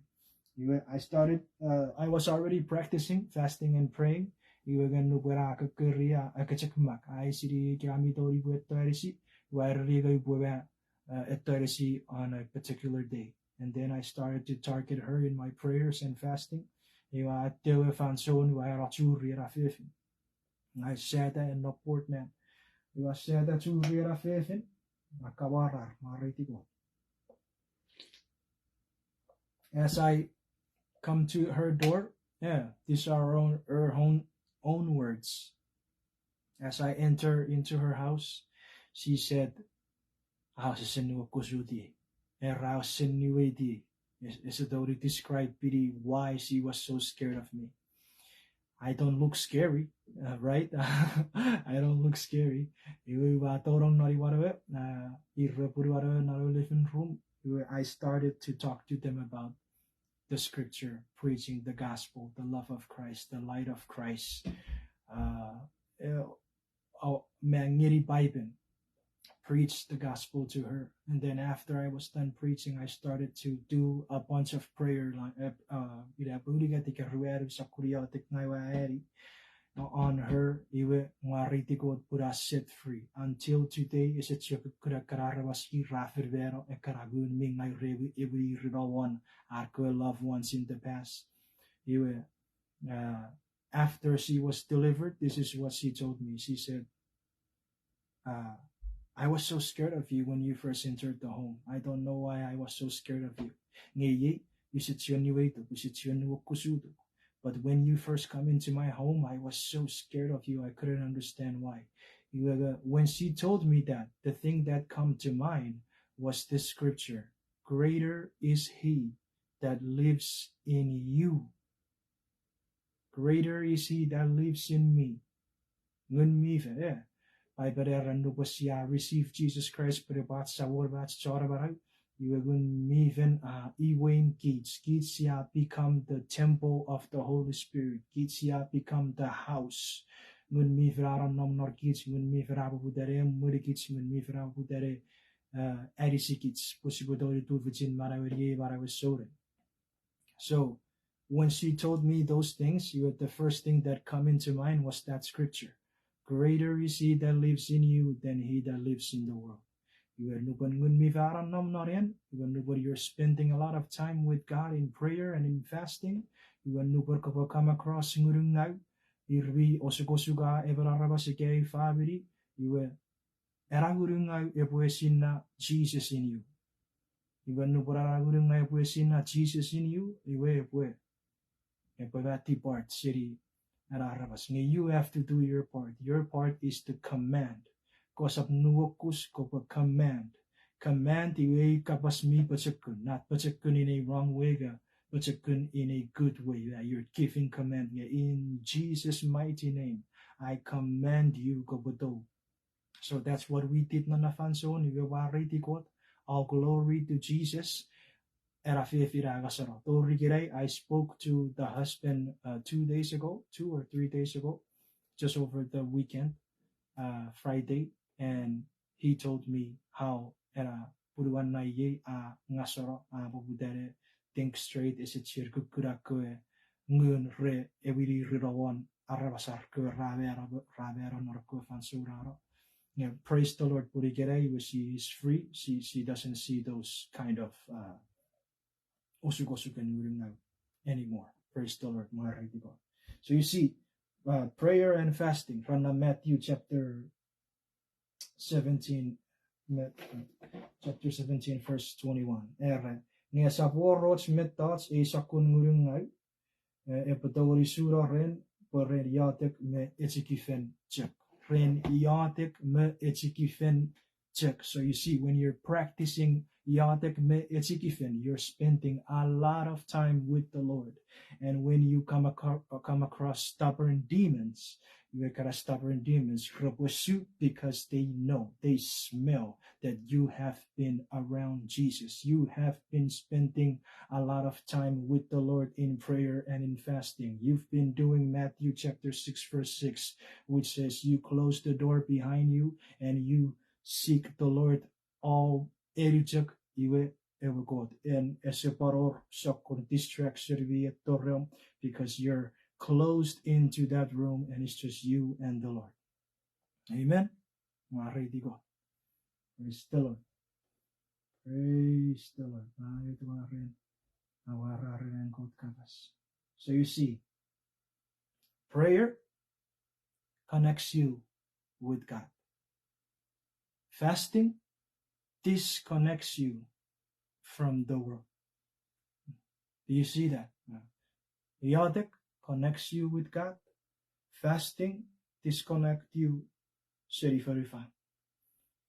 Iwe, I started, uh, I was already practicing fasting and praying. Iwe nge nupwen a kokkori a, a kechek mak, a eisini ika mi tongeni pwe to anisi, ua ereni ika upwe ma, uh, eto anisi on a particular day. And then I started to target her in my prayers and fasting. Iwe a tewe fansoun iwe a no churi ena fefin. Ngang sata en no Portland. Iwe a sata churi ena fefin. A kamwarar, mwareiti Kot. As I come to her door, Yeah, these are own, her own, own words. As I enter into her house, she said, a, ese, ese nuokusuti. Era ese nuweiti. Ese totally describe pity why she was so scared of me. I don't look scary, uh, right? I don't look scary. Iwe ua tonong non imwan we, uh, ir punuan we non ewe living room. Iwe I started to talk to them about the scripture, preaching the gospel, the love of Christ, the light of Christ. Uh, eh, oh, me ngeni Paipen, preach the gospel to her. And then after I was done preaching, I started to do a bunch of prayer line, uh, uh, ina puni katika ruanu sokuni iotek ngai ua ani on her, iwe mwareiti Kot pun a set free. Until today, ese chok kuna kana aramas ra fen mano ekkana ngun mi ngau ren ewe, ewe irinon ar kewe loved ones in the past. Iwe, uh, after she was delivered, this is what she told me. She said, uh, I was so scared of you when you first entered the home. I don't know why I was so scared of you. Nge iei, use chuen niweituk, use chuen niwokusutuk. But when you first come into my home, I was so scared of you, I couldn't understand why. Iwe, when she told me that, the thing that come to mind was this scripture, Greater is he that lives in you. Greater is he that lives in me. Ngun mi fen, eh. Paipen era nupwen sia receive Jesus Christ pwe epwe ach Samon me ach Chon Amanau, iwe Ngun mi fen a iwein kich. Kich sia become the temple of the Holy Spirit. Kich sia become the house. Ngun mi fen a nonnom non kich, Ngun mi fen a poputa ne emweni kich, Ngun mi fen a poputa ne, uh, anisikich pwe sipwe tongeni tufichin manaueni ei manauen souneng. So when she told me those things, you know, the first thing that come into mind was that scripture. Greater is he that lives in you than he that lives in the world. Iwe nupwen Ngun mi fen a nom non en, iwe nupwen you're spending a lot of time with God in prayer and in fasting, iwe nupwen kopwe come across ngunungau, ir mi osukosuka emon aramas ika ei famini, iwe ena ngunungau epwe esinna Jesus in you. Iwe nupwen ena ngunungau epwe esinna Jesus in you, iwe epwe, epwe ma depart seni ena aramas. Nge you have to do your part. Your part is to command. Kosap nuokus, kopwe command. Command iwe ei kapas mi pochokun, not pochokun in a wrong way, ka pochokun in a good way. That you're giving command. Nge in Jesus' mighty name, I command you, kopwe tou. So that's what we did non na fansoun, iwe mwareiti Kot, all glory to Jesus. Ena fefin a ngaseno. Tori ikenai, I spoke to the husband, uh, two days ago, two or three days ago, just over the weekend, uh, Friday, and he told me how ena punuan na iei a ngaseno, a poputa ne think straight, ese chiwen kukkuna kewe ngun re ewini rinowon aramas ar kewe ra mano, ra mano non ekkewe fansoun a no. Yeah, praise the Lord, pun ikenai iwe she is free. She, she doesn't see those kind of, uh, osukosuken ngunungau anymore. Praise the Lord, mwareiti Kot. So you see, uh, prayer and fasting, ran na Matthew chapter seventeen, Ma-, chapter seventeen, verse twenty-one. Era, nge esap wor och mettoch ei sokkun ngunungau, eh, epwe tongeni suno ren, pwe ren iotek me echikifen chok. Ren iotek me echikifen chok. So you see, when you're practicing iotek me echikifen, you're spending a lot of time with the Lord. And when you come aco-, come across stubborn demons, you get kind of stubborn demons, repwe su, because they know, they smell that you have been around Jesus. You have been spending a lot of time with the Lord in prayer and in fasting. You've been doing Matthew chapter six, verse six, which says, you close the door behind you and you seek the Lord all eni chok iwe ewe Kot. En ese pwan wor sokkun distraction mi etto reom, because you're closed into that room and it's just you and the Lord. Amen. Mwareiti Kot. Praise the Lord. Praise the Lord. Mwareiti, mwareiti. Awararen Kot kapas. So you see, prayer connects you with God. Fasting disconnects you from the world. Do you see that? Uh, iotek connects you with God, fasting disconnect you seni fonufan.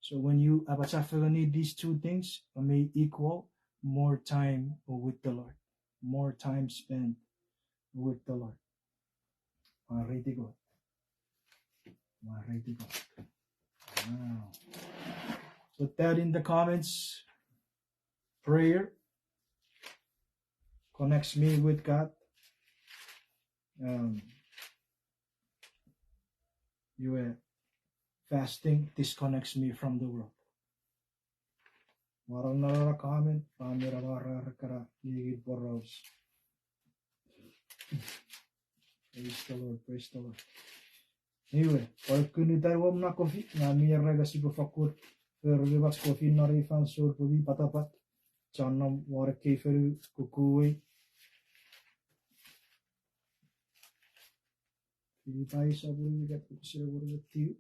So when you apachafengeni these two things, it may equal more time with the Lord, more time spent with the Lord. Mwareiti Kot. Mwareiti Kot. Wow. Put that in the comments. Prayer connects me with God. Um, iwe, fasting disconnects me from the world. Mwareiti non ena comment, pa mira mwarar kana ngingin poraus. Praise the Lord, praise the Lord. Iwe, pwan kunita wom na kofi, nge mi erega sipwe fakkun fori mach kofi non ei fansoun pwe mi patapat. Chon nom won ekkei fonu kukuei. Filipai sopun unungat wokisin engon me tiu.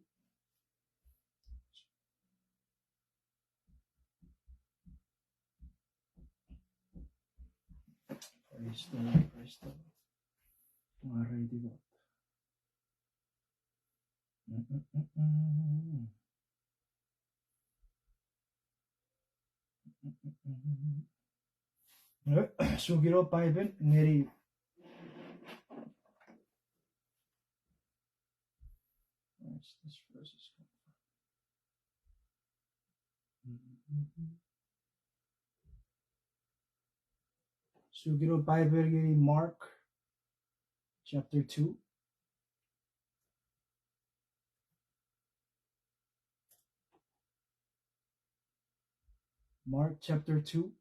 Praise the Lord, praise the Lord. Mwareiti Kot. Mm-mm-mm-mm. Sukino Paipen ngeni. Where's this verse is coming from? Sukino Paipen ngeni Mark chapter two. Mark chapter two.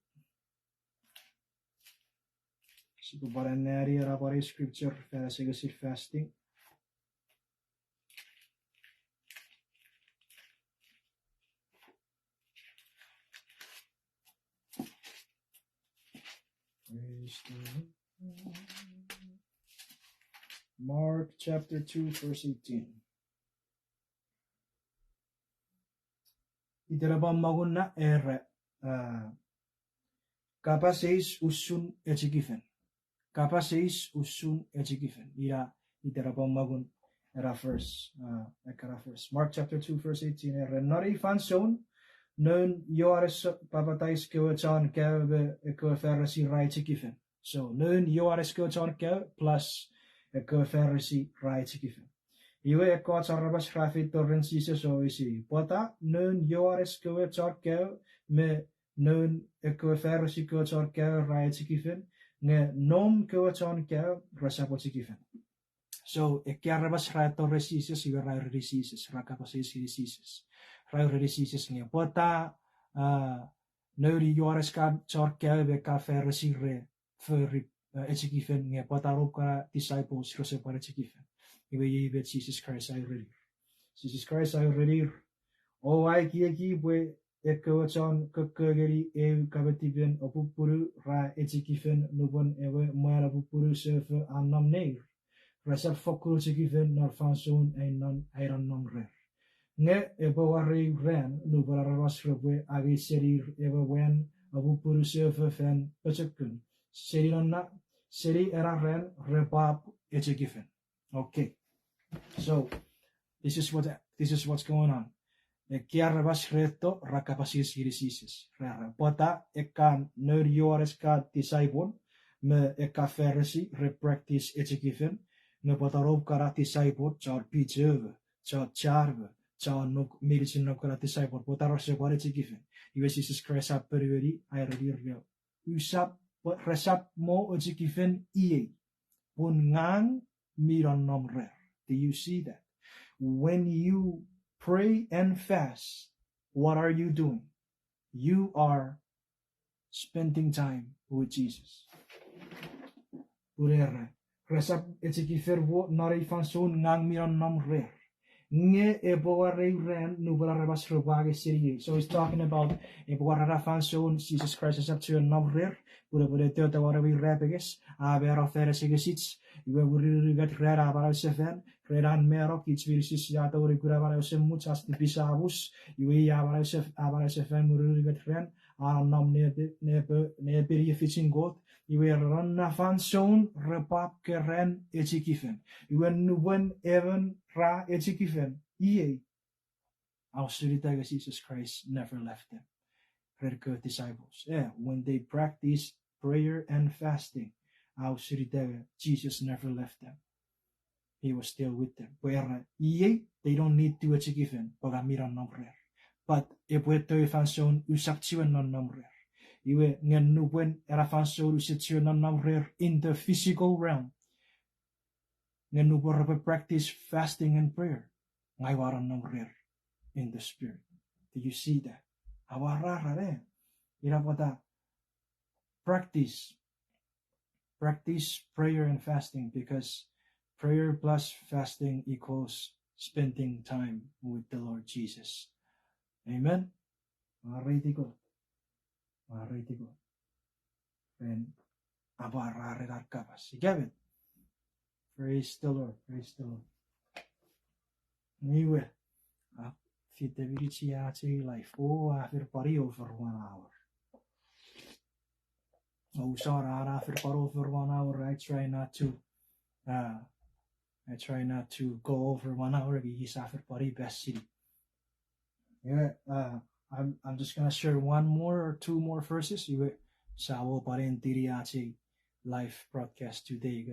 Sipwe pwan anneani ena pwan ei scripture fan asengesin fasting. Praise the Lord. Mark chapter two, verse eighteen. Itenapan mongunna era, ah, kapas eis usun echikifen. Kapas eis usun echikifen. Ina itenapan mongun ena verse, ah, ekkana verse. Mark chapter two, verse eighteen, era, non ei fansoun, noun Johannes Papatais kewe chon kaeo me ekkewe Farisi ra echikifen. So, noun Johannes kewe chon kaeo plus ekkewe Farisi ra echikifen. Iwe ekkoch aramas ra feito ren Jises o eisini, pwata noun Johannes kewe chon kaeo me noun ekkewe Farisi kewe chon kaeo ra echikifen, nge noum kewe chon kaeo resap echikifen. So, ekkei aramas ra feito ren Jises, iwe ra ureni Jises, ra kapas eis ngeni Jises. Ra ureni Jises nge pwata, ah, noun Johannes kewe chon kaeo me ekkewe Farisi re fori, eh, echikifen nge pwata noum kana disciples rese pwan echikifen. Iwe iei met Jises Kraist a urenir. Jises Kraist a urenir, oua ekieki pwe ekkewe chon kokko ngeni eu kapetipen opupunu ra echikifen nupwen ewe mwan opupunu sefo a nom neir. Resap fokkun echikifen non fansoun ai non, ai non nom rer. Nge epwe war eu ran nupwen aramas repwe angei senir ewe mwan opupunu sefo fan pochokun. Seni nonna, seni ena ran repwap echikifen. Okay. So, this is what, this is what's going on. Ekkei aramas re feito ra kapas eis ngeni Jises. Ra era, pwata ekkan noun Johannes kewe disciple me ekkan Farisi re practice echikifen, nge pwata noum kana disciple chon pichome, chon charme, chon nuk, meinisin noum kana disciple, pwata rese pwan echikifen. Iwe Jises Kraist a ponueni, a urenir, usap, resap mo echikifen iei, pun ngang mi nonnom rer. Do you see that? When you pray and fast, what are you doing? You are spending time with Jesus. Pun era, resap echikifen wo non ei fansoun ngang mi nonnom rer. Nge epwe war eu ran nupwen aramas repwe angei seniei. So he's talking about epwe war ena fansoun Jises Kraist esap chuen nom rer, pun epwe ne tota won ewe irapenges, a mano fan asengesich, iwe mwirin unungat ran a manausefan, ren an mano kich meinisin sia tongeni kuna manau esemuch, ach tipis a mus, iwe i a manausefan mwirin unungat ran, a nom nepe, nepe, nepeni efichin Kot, Iwe ren na fansoun repwap keran echikifen. Iwe nupwen emon ra echikifen, iei, ausunita nge Jesus Christ never left them. Ren kewe disciples. Eh, when they practice prayer and fasting, ausunita nge Jesus never left them. He was still with them. Pwe era, iei, they don't need to echikifen, pwe ka mi nonnom rer. But epwe eto fansoun usap chiwen nonnom rer. Iwe nge nupwen ena fansoun use chiwen nonnom rer in the physical realm, nge nupwen repwe practice fasting and prayer, ngang ua nonnom rer in the spirit. Do you see that? Amwarar, eh? Ina pwata practice, practice prayer and fasting, because prayer plus fasting equals spending time with the Lord Jesus. Amen. Mwareiti Kot. Mwareiti Kot. Ren amwararen ar kapas ika met. Praise the Lord. Praise the Lord. Iwe, a, fite minich ach ei live. O, a fen pwan over one hour. O, sorry, a fen pwan over one hour. I try not to, uh, I try not to go over one hour, because a fen pwan pasini. Iwe, uh, I'm, I'm just gonna share one more or two more verses. Iwe, sa wo pwan endini ach ei live broadcast today.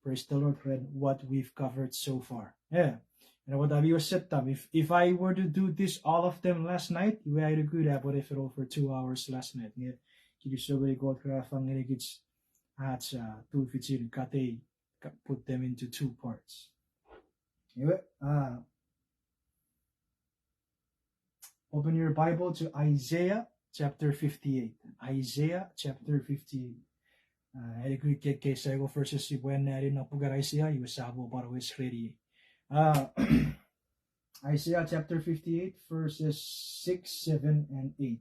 Praise the Lord, ren what we've covered so far. Yeah. And what have you said, Tom? If, if I were to do this, all of them last night, iwe, I agree that would have been over two hours last night. Yeah. Kinisou ngeni Kot ren a fang ngenikich ach, uh, tufichin katei, ka-, put them into two parts. Iwe, uh, open your Bible to Isaiah chapter fifty-eight. Isaiah chapter fifty-eight. Uh, eni kukkekkei sa ko verses sipwe anneani non puken Isaiah, iwe sa mo pwan wes reni. Uh, Isaiah chapter fifty-eight, verses six, seven, and eight.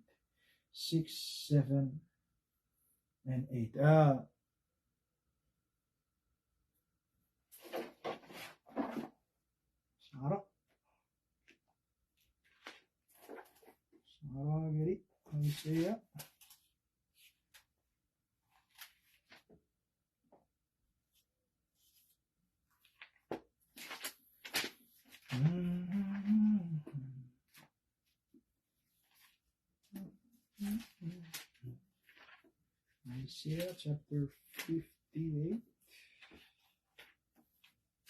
Six, seven, and eight. Uh, Sarah. Sarah, ready? Isaiah. Mm-hmm. Isaiah chapter fifty-eight,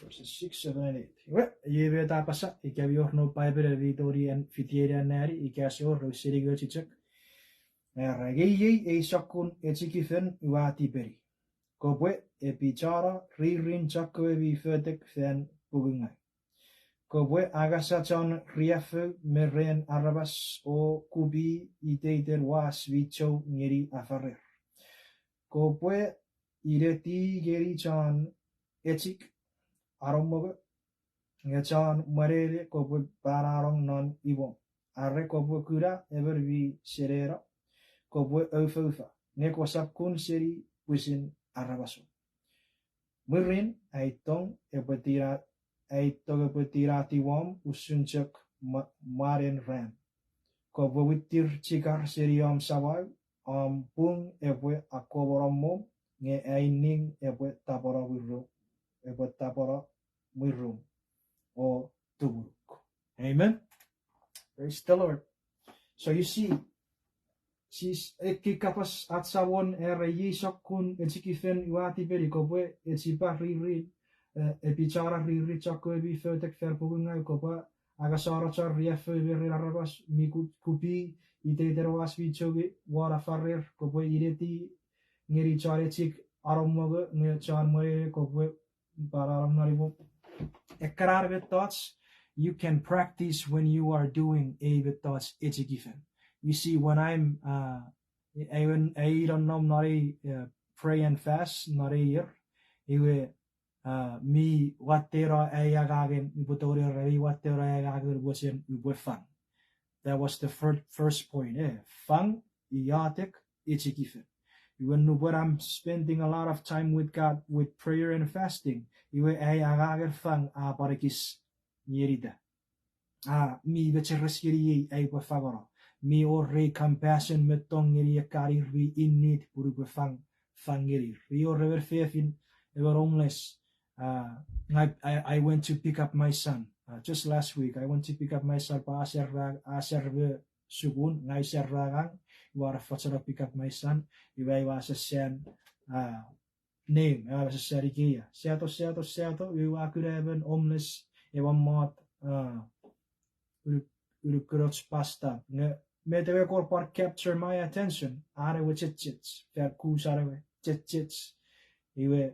verses six, seven, and eight. Iwe, iei met a apasa, ika mi wor noum Paipel mi tongeni fifty-eight anneani, ika ese wor, ouse nimenimoch chok. Era, iei ei sokkun echikifen ua tipeni. Kopwe epichano ririn chokkewe mi fotek fan pungungau. Kopwe angasa chon riaffou me ren aramas o kupi iteiten was mi chou ngeni afarer. Kopwe ineti ngeni chon echik anomongo, nge chon mwanene kopwe pananong non imwom. Are kopwe kuna emon mi seneno, kopwe oufoufa, nge kosap kun seni pwisin aramasom. Mwirin ai tong epwe tina, ai tong epwe tinatiwom usun chok mwa-, mwanen ran. Kopwe wittir chikar seni om samau, om pung epwe akkomono mwom, nge ai ning epwe tapweno mwirum, epwe tapweno mwirum o tumunuk. Amen. Praise the Lord. So you see, sis, ekkei kapas ach Samon era, iei sokkun echikifen ua tipeni, kopwe echipa ririn, eh, epichano ririn chokkewe mi fotek fan pungungau, kopwe angasano chon riaffou me ren aramas mi ku-, kupi iteiten was mi chou won afarer, kopwe ineti ngeni chon echik anomongo, nge chon mwanene kopwe pananong non imwom. Ekkana mettoch you can practice when you are doing ei mettoch echikifen. You see, when I'm, uh, I, when I nonnom non ei, uh, pray and fast non ei ier, iwe, uh, mi watteno ai angangen, upwe tongeni era mi watteno ai angangen mochen upwe fang. That was the fir-, first point, eh, fang, iotek, echikifen. Iwe nupwen I'm spending a lot of time with God with prayer and fasting, iwe ai angangen fang a pwan ekis ngenita. A mi mecheres ngeniei ai upwe fangeno. Mi wor ei compassion me tong ngeni ekkan ir mi in need pun upwe fang fang ngenir. Iwe wor emon fefin, emon homeless, uh, I, I, I went to pick up my son. Uh, just last week, I went to pick up my son, pwe a ser, a ser me sukun, ngang ua ser angang, ua era fochono pick up my son, iwe ua sassan, uh, name, ua sassan ikeia. Sato, sato, sato, iwe ua kuna emon homeless, ewe mot, uh, unuk, unukunoch pasta. Nge, met ewe kon pwan capture my attention, an ewe chechech, fan kusan ewe chechech. Iwe,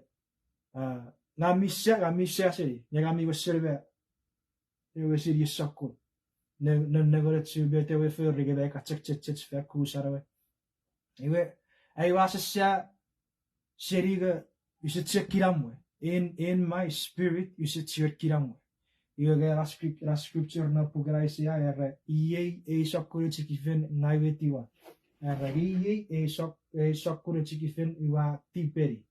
uh, ngang mi sa, ngang mi sa seni, nge ngang mi wesen me, ewe seni sokkun. Ne, ne, ne nengeni chu met ewe fori nge me ka chechech fan kusan ewe. Iwe, ai ua sasa seni nge use chok kinamwe. In, in my spirit, use chok kinamwe. Iwe nge na scrip-, na scripture non puken Isaiah era, iei ei sokkun echikifen ngang ua etiwa. Era, iei ei sok-, ei sokkun echikifen ua tipeni.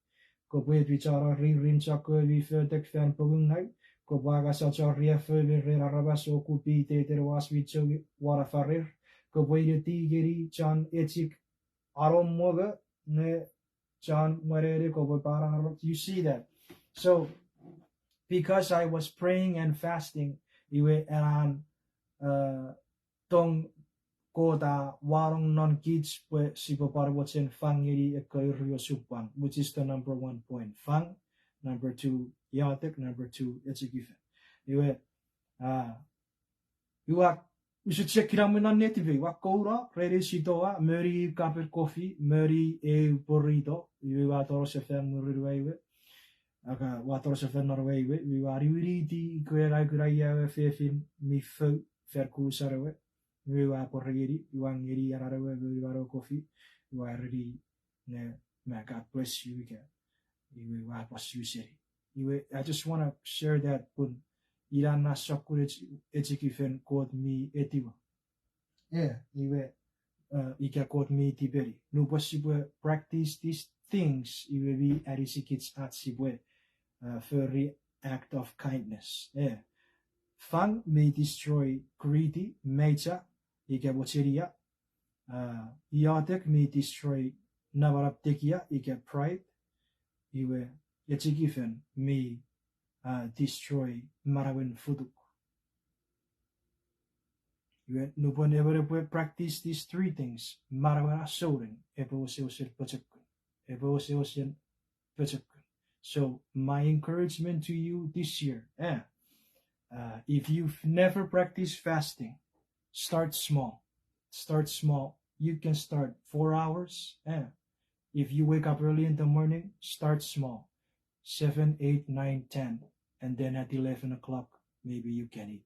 Kopwe epichano ririn chokkewe mi fotek fan pokungau. Kopwe angasachon riaffou me ren aramas o kupi iteiten was mi chou won afarer. Kopwe ineti ngeni chon echik anom mongo, nge chon mwaneno kopwe panano. You see that? So, because I was praying and fasting, iwe ena, uh, tong Kot a wanong non kich pwe sipwe pwan mochen fang ngeni ekkewe iri osupwang, which is the number one point. Fang, number two, iotek, number two, echikifen. Iwe, uh, iwe, use chok kinamwe non netipei, ua kouno ren ei sitowa, moni kapen kofi, moni eu burrito, iwe ua tonong sefan mwirin we iwe. Aka, ua tonong sefan non we iwe, iwe ua niwiniti ikewe ngang ua kuna ia ewe fefin mi fou fan kusan ewe. Iwe ua pwari ngeni, ua ngeni an ewe moni me ewe kofi, ua ereni, nge, may God bless you ika. Iwe ua pwan su seni. Iwe, I just wanna share that pun ina na sokkun ech-, echikifen Kot mi etiwa. Yeah, iwe, uh, ika Kot mi tipeni. Nupwen sipwe practice these things, iwe mi anisikich ach sipwe, uh, fori act of kindness. Eh, fang mi destroy greedy, mecha, ika mochenia, uh, iotek mi destroy namanam tekia, ika pride, iwe echikifen mi, uh, destroy manauen futuk. Iwe, nupwen emon epwe practice these three things, manauan a souneng, epwe wesewesen pochokun. Epwe wesewesen pochokun. So, my encouragement to you this year, eh, uh, if you've never practiced fasting, start small. Start small. You can start four hours. Eh, if you wake up early in the morning, start small. Seven, eight, nine, ten. And then at eleven o'clock, maybe you can eat.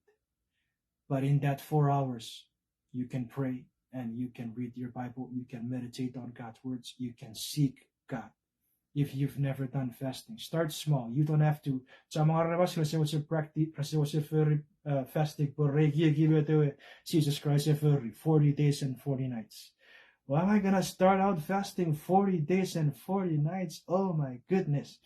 But in that four hours, you can pray and you can read your Bible, you can meditate on God's words, you can seek God. If you've never done fasting, start small. You don't have to. Chommong aramas rese mochen practice, rese mochen fori, uh, fasting, pwe re ekieki met ewe Jesus Christ e fori, forty days and forty nights. Well, am I gonna start out fasting forty days and forty nights? Oh my goodness.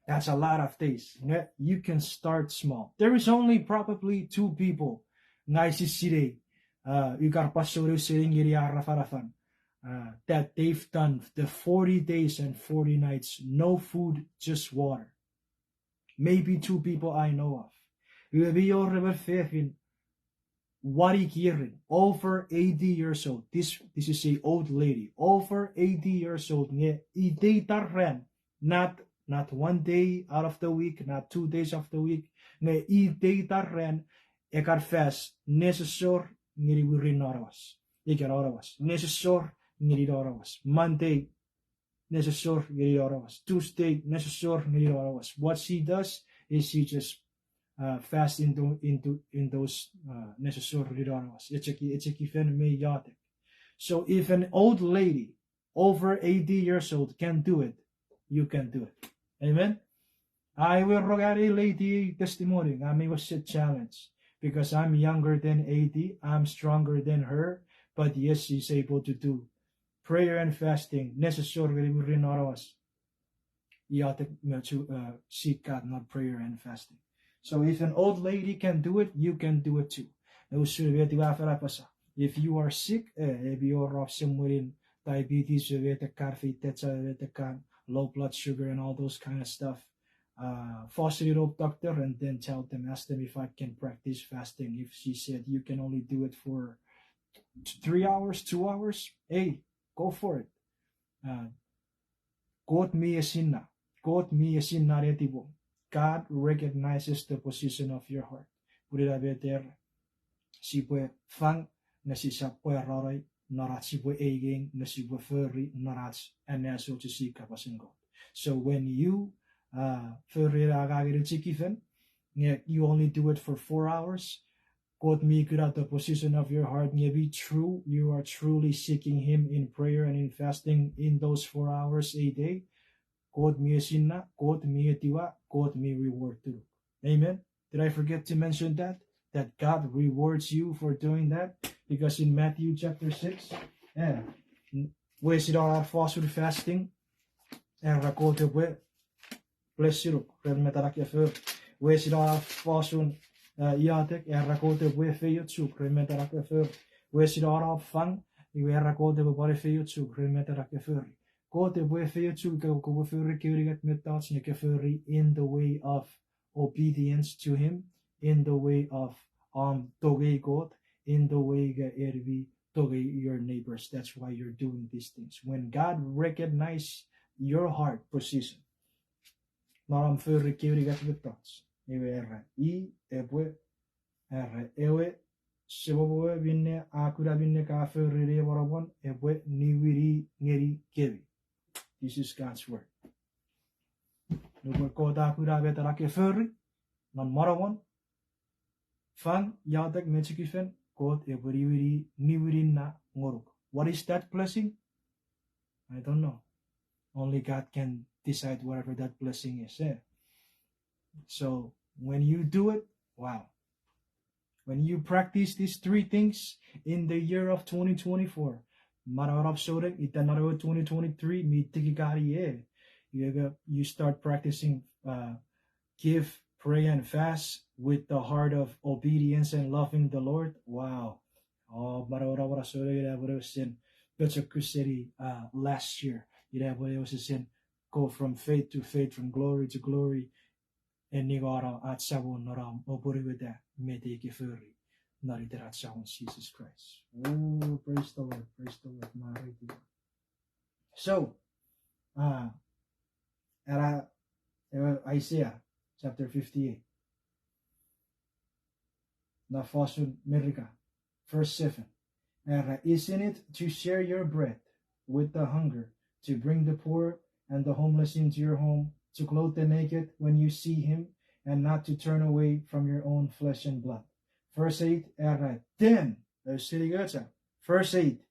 That's a lot of days. Nge, you can start small. There is only probably two people ngang ua sinei, uh, ika pwan sou seni ngeni ar afanafan, uh, that they've done the forty days and forty nights, no food, just water. Maybe two people I know of. Iwe mi wor emon fefin, wani kierin, over eighty years old. This, this is a old lady, over eighty years old. Nge iteiten ran, not, not one day out of the week, not two days of the week. Nge iteiten ran, e kan fast nesosor ngeni wirin nonowas. Ika nonowas. Nesosor ngeni nonowas. Monday, nesosor ngeni nonowas. Tuesday, nesosor ngeni nonowas. What she does is she just, uh, fast into, into, in those, uh, nesosor ngeni nonowas. Echeki, echikifen me iotek. So if an old lady over eighty years old can do it, you can do it. Amen? I will rock out a lady testimony. I may was a challenge because I'm younger than eighty. I'm stronger than her. But yes, she's able to do prayer and fasting. Nesosor ngeni wirin nonowas. Iotek me chu, uh, seek God, not prayer and fasting. So if an old lady can do it, you can do it too. Nge usun met ua fen apasa, if you are sick, eh, epwe wor semwenin diabetes, we mete kan, feitecha, we mete kan, low blood sugar and all those kind of stuff. Uh, fos ngeni noum doctor and then tell them, ask them if I can practice fasting. If she said you can only do it for t-, three hours, two hours, hey, go for it. Uh, Kot mi esinna. Kot mi esinna netipom. God recognizes the position of your heart. Pun ina met a era, sipwe fang nge sisap pwarano non ach, sipwe einging nge sipwe fori non ach anneasochisi kapasen Kot. So when you, uh, fori ena angangen echikifen, nge you only do it for four hours, Kot mi kuna the position of your heart, nge be true, you are truly seeking Him in prayer and in fasting in those four hours a day. Kot mi esinna, Kot mi etiwa, Kot mi reward turuk. Amen. Did I forget to mention that? That God rewards you for doing that? Because in Matthew chapter six, eh, wesino ar fosun fasting, era Kot epwe bless-inuk ren met ena ke fori. Wesino ar fosun, uh, iotek, era Kot epwe efeiochuk ren met ena ke fori. Wesino ar fang, iwe era Kot epwe pwan efeiochuk ren met ena ke fori. Kot epwe efeiochuk ika kopwe fori kewe unungat mettoch nge ke fori in the way of obedience to Him, in the way of, um, tongei Kot, in the way nge en mi tongei your neighbors. That's why you're doing these things. When God recognize your heart position, non om fori kewe unungat mettoch, iwe era, i epwe, era, ewe Semom we minne a kuna minne ka fori ne monomon epwe niwini ngenikemi. This is God's word. Nupwen Kot a kuna met ena ke fori non monomon, fang, iotek me echikifen, Kot epwe niwini, niwinino ngonuk. What is that blessing? I don't know. Only God can decide whatever that blessing is, eh? So when you do it, wow. When you practice these three things in the year of twenty twenty-four, manauen om souneng, ita non ewe twenty twenty-three mi tikikani e. You, you start practicing, uh, give, pray, and fast with the heart of obedience and loving the Lord. Wow. Oh, manauen om souneng ina epwe wesen pochokun seni, uh, last year. Ina epwe wesen go from faith to faith, from glory to glory. En ningeno ach Samon non om apwonueta met ika fori non iten ach Samon Jises Kraist. Oh, praise the Lord, praise the Lord, mwareiti. So, uh, ena, ewe Isaiah chapter fifty-eight. Na fosun Merika, verse seven. Era, isn't it to share your bread with the hungry, to bring the poor and the homeless into your home, to clothe the naked when you see him, and not to turn away from your own flesh and blood? Verse eight, era, then, uh, sitting at, verse eight,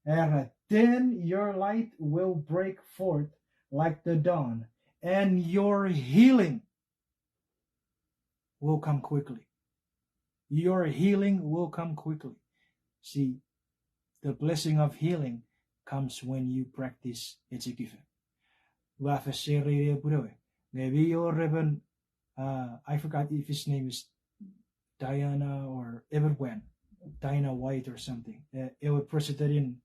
era, then your light will break forth like the dawn, and your healing will come quickly. Your healing will come quickly. See, the blessing of healing comes when you practice echikifen. Ua fen share-ini pwe ewe, nge mi wor emon, uh, I forgot if his name is Diana or emon pwan, Dana White or something. Eh, ewe president in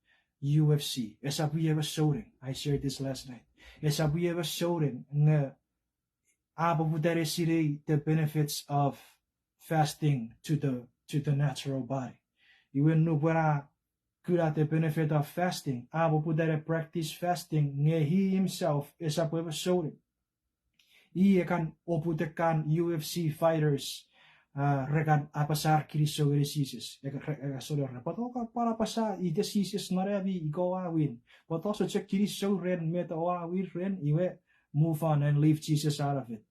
U F C. Esap i emon souneng. I shared this last night. Esap i emon souneng nge a poputa ne sinei the benefits of fasting to the, to the natural body. Iwe nupwen a kuna the benefit of fasting, a poputa ne practice fasting nge he himself esap emon souneng. I e kan oput ekkan U F C fighters, uh, re kan apasa ar kinisou ngeni Jises. Eka, re, eka sole re, but oua kan pwan apasa ita Jises non ami ika oua win. But ouse chok kinisou ren met oua win ren, iwe move on and leave Jesus out of it.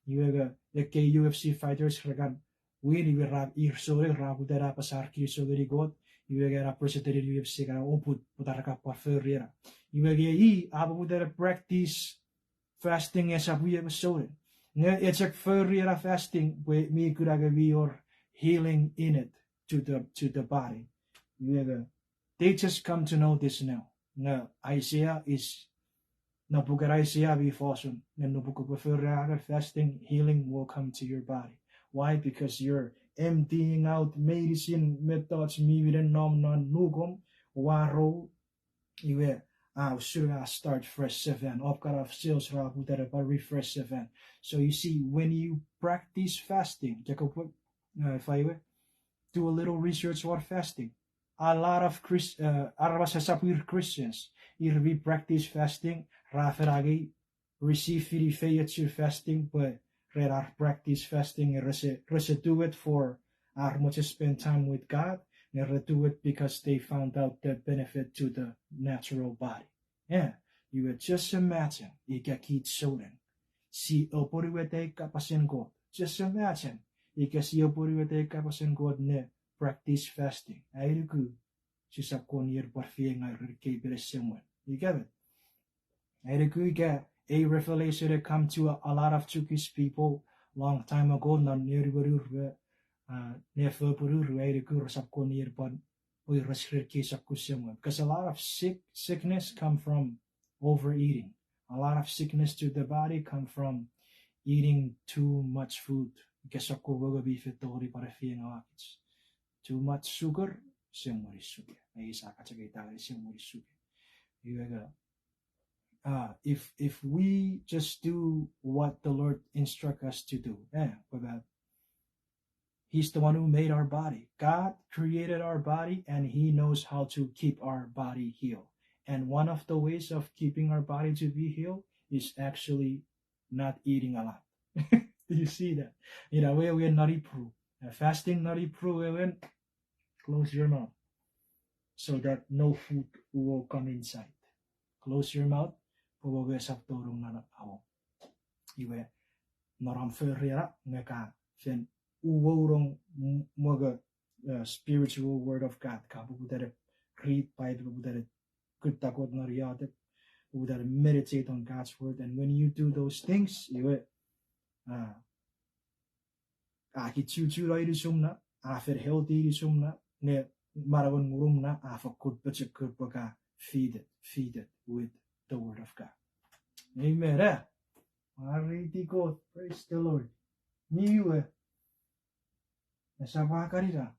Iwe eka, ekkei U F C fighters re kan win, iwe ra, ir souneng ra poputa ne apasa ar kinisou ngeni Kot, iwe eka ena president in U F C kan oput, pwata re kan pwan fori ena. Iwe eka i a poputa ne practice fasting esap i emon souneng. Nge e chok fori ena fasting pwe mi kuna nge mi wor healing in it to the, to the body. Iwe eka, they just come to know this now. Nge Isaiah is, na puken Isaiah mi fosun, nge nupwen kopwe fori ena fasting, healing will come to your body. Why? Because you're emptying out meinisin mettoch mi minen nom non nukom, warou, iwe, Ah, usun a start fresh sefan. All kind of cells ra poputa ne pwan refresh sefan. So you see, when you practice fasting, Jacob, uh, if I were, do a little research on fasting. A lot of Chris, uh, aramas esap ir Christians, ir mi practice fasting, ra fen angei receive-ini feiochun fasting, pwe ren ar practice fasting, rese, rese do it for ar mochen spend time with God, nge re do it because they found out the benefit to the natural body. Yeah, you would just imagine, ika kich souneng, si apwonueta ei kapasen Kot. Just imagine, ika si apwonueta ei kapasen Kot ne practice fasting. Ai nuku, sisap kon ier pwan feiengaw ren ekkei pene semwen. Ika met? Ai nuku ika ei revelation e come to a, a lot of Chuukese people long time ago, non nenumenur we, uh, nefopwunur we, ai nuku resap kon ier pwan weires ren ekkei sokkun semwen. Because a lot of sick, sickness come from overeating. A lot of sickness to the body come from eating too much food. Ika sokkun mongo mi fen tongeni pwan efeiengawakich. Too much sugar, semwini sugar. Ei sa kachekei tangeni semwini sugar. Iwe ka, uh, if, if we just do what the Lord instruct us to do, eh, pwe ka, He's the one who made our body. God created our body and he knows how to keep our body healed. And one of the ways of keeping our body to be healed is actually not eating a lot. Do you see that? Ina wewen non Hebrew. Uh, fasting non Hebrew wewen, close your mouth so that no food will come inside. Close your mouth, pwe mongo esap tonong non awom. Iwe, non om fori ena, nge ka fen uwonong m-, mongo, uh, spiritual word of God. Ka poputa ne read Bible, poputa ne kutta Kot non iotek, poputa ne meditate on God's word. And when you do those things, iwe, uh, a ki chuchu no inisum na, a fen healthy inisum na, nge manauen ngunum na a fokkun pochokun pwe ka feed it, feed it with the word of God. Amen, eh? Mwareiti Kot, praise the Lord. Iwe, esap a kan ina.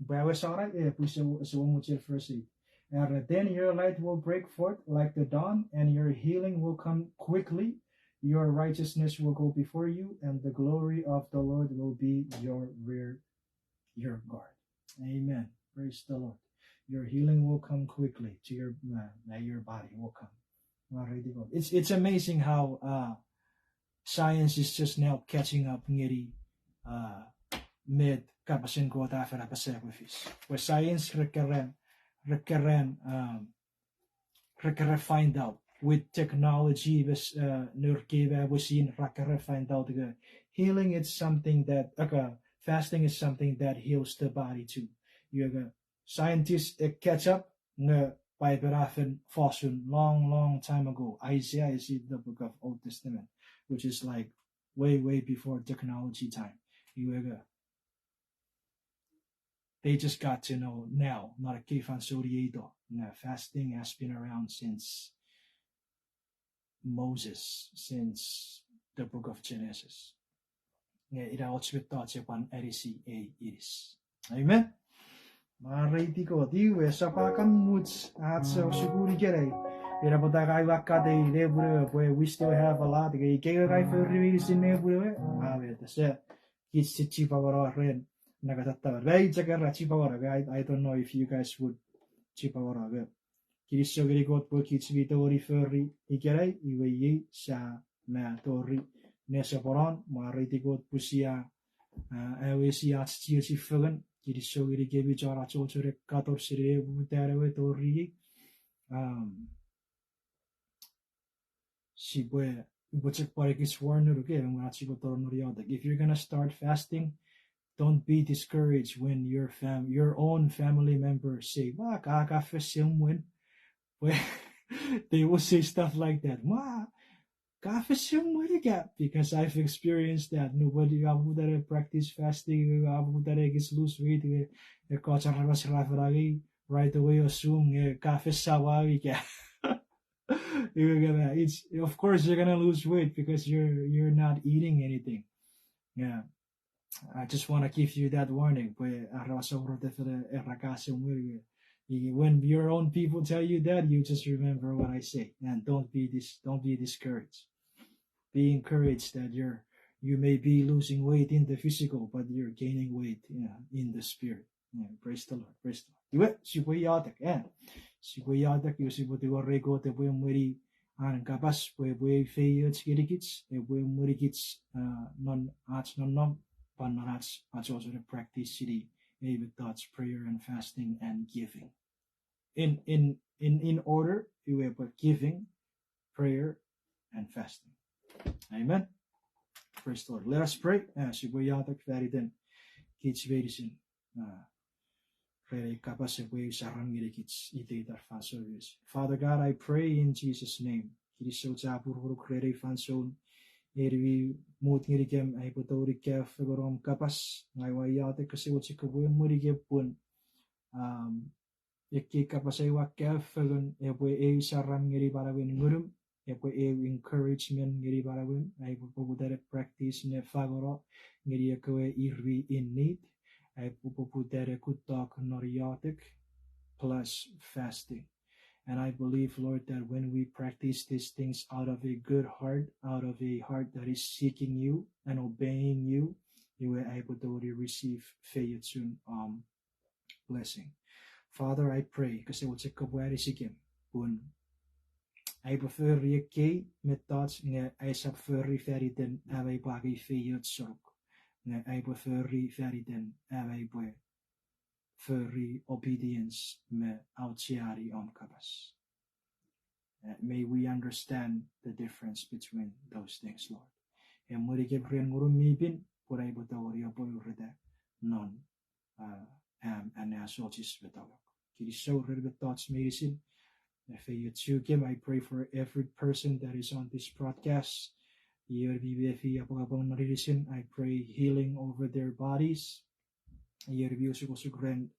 Pwe ewe Sarai, eh, pwe ese, ese wor mochen verse eight. Era, then your light will break forth like the dawn, and your healing will come quickly. Your righteousness will go before you, and the glory of the Lord will be your rear, your guard. Amen. Praise the Lord. Your healing will come quickly to your, uh, uh, your body will come. Mwareiti Kot. It's, it's amazing how, uh, science is just now catching up ngeni, uh, met kapasen Kot a fen apasa epwe fis. Pwe science re keran, re keran, um, re keran find out with technology, bes, uh, nour kewe machine, ra keran find out ika healing is something that, ika fasting is something that heals the body too. Ika scientists, eh, catch up, nge Bible a fen fosun long, long time ago. Isaiah is in the book of Old Testament, which is like way, way before technology time. Iwe ka, they just got to know now, non ekkei fansoun ieito, nge fasting has been around since Moses, since the book of Genesis. Nge ina och mettoch epwe pwan anisi ei inis. Amen. Mwareiti Kot, iwe esap a kan much ach sukun ikenai. Ina pwata ngang ua cut ei nepwin ewe pwe we still have a lot. Nge ikewe ngang fori meinisin nepwin ewe, a met, ese, kich si chipawano ren, naka tattaman. Mei chok era chipawano, I, I don't know if you guys would chipawano, nge kinisou ngeni Kot pwe kich mi tongeni fori ikenai, iwe iei sa ma tori nesoponon. Mwareiti Kot pwe sia, uh, awesi ach chiechi fengen. Kinisou ngeni kemi chon achocho ne katon seni ewe poputan ewe tori iei. Um, sipwe, upwe chok pwan ekis warn ngonuk, nge ach sipwe tonong non iotek. If you're gonna start fasting, don't be discouraged when your fam-, your own family members say, "Wa, ka, ka fesen mwen." Pwe, they will say stuff like that. Wa, ka fesen mwen ika, because I've experienced that. Nupwen ua poputa ne practice fasting, ua poputa ne ekis lose weight, ekkoch aramas ra fen angei, right away assume nge ka fesen mwen ika. Iwe ka, it's, of course you're gonna lose weight because you're, you're not eating anything. Yeah. I just wanna give you that warning. Pwe aramas a wor te fen era ka fesen mwen, When your own people tell you that, you just remember what I say, and don't be dis- don't be discouraged. Be encouraged that you're you may be losing weight in the physical, but you're gaining weight, yeah, in the spirit. Yeah, praise the Lord. Praise the Lord. Iwe, sipwe iotek, eh. Sipwe iotek, iwe sipwe tingorei Kot epwe emweni an kapas pwe epwe feioch ngenikich, epwe emwenikich, uh, non ach nonnom, pwan non ach achocho ne practice-ini ei mettoch prayer and fasting and giving. In, in, in, in order, iwe epwe giving, prayer, and fasting. Amen. Praise the Lord. Let us pray. Eh, sipwe iotek faniten kich meinisin, ah, ren ei kapas epwe eu saram ngenikich iteitan fansoun meinisin. Father God, I pray in Jesus' name. Kinisou chapur ngonuk ren ei fansoun. Eni mi mut ngenikem ai upwe tongeni kaeo fengen om kapas. Ngang ua iotek kose mochen kopwe emwenikem pun, um, ekkei kapas ai ua kaeo fengen epwe eu saram ngeni manauen ngunum, epwe eu encouragement ngeni manauem, ai upwe poputa ne practice ne fangeno ngeni ekkewe ir mi in need, ai upwe poputa ne kuttok non iotek plus fasting. And I believe, Lord, that when we practice these things out of a good heart, out of a heart that is seeking you and obeying you, iwe ai upwe tongeni receive feiochun om blessing. Father, I pray, kose mochen kopwe anisikem pun ai upwe fori ekkei mettoch nge aisap fori faniten am aipwe angei feioch sonuk, nge ai upwe fori faniten am aipwe fori obedience me aucheani om kapas. Uh, may we understand the difference between those things, Lord. Emwenikem ren Ngunum mi Pin pun ai upwe tongeni apwonueta non, uh, am anneasochis me tongeok. Kinisou ren mettoch meinisin. Efeiochukem, I pray for every person that is on this broadcast. Ion mi mefi apwangapwang non inisin, I pray healing over their bodies. Ion mi osukosuk ren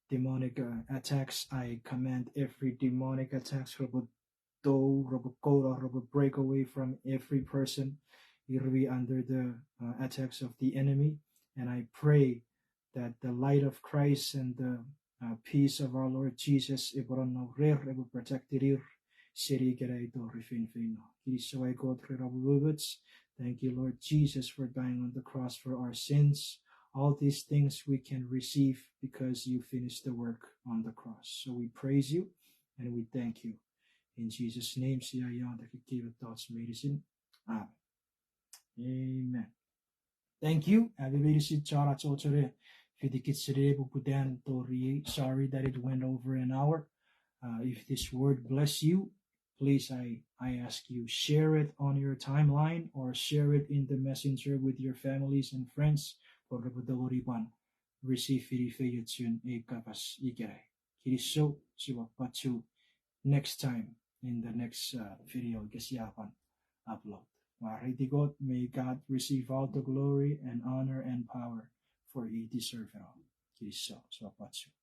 demonic, uh, attacks, I command every demonic attacks repwe tou, repwe kouno, repwe break away from every person ir mi under the, uh, attacks of the enemy. And I pray that the light of Christ and the, uh, peace of our Lord Jesus epwe nonnom rer, epwe protect-ini ir seni ikenai tori feinfeino. Kinisou ai Kot ren om umoumoch. Thank you, Lord Jesus, for dying on the cross for our sins. All these things we can receive because you finished the work on the cross. So we praise you and we thank you. In Jesus' name, sia iotek ekkei mettoch meinisin. Amen. Amen. Thank you. Ami meinisin chon achocho ne fitikich seni ei poputan tori ei. Sorry that it went over an hour. Uh, if this word bless you, please, I, I ask you, share it on your timeline or share it in the messenger with your families and friends, pwe repwe tongeni pwan receive-ini feiochun ei kapas ikenai. Kinisou, sipwe pwan chok next time in the next, uh, video ika sia pwan upload. Mwareiti Kot, may God receive all the glory and honor and power, for he deserve it all. Kinisou, sipwe pwan chok.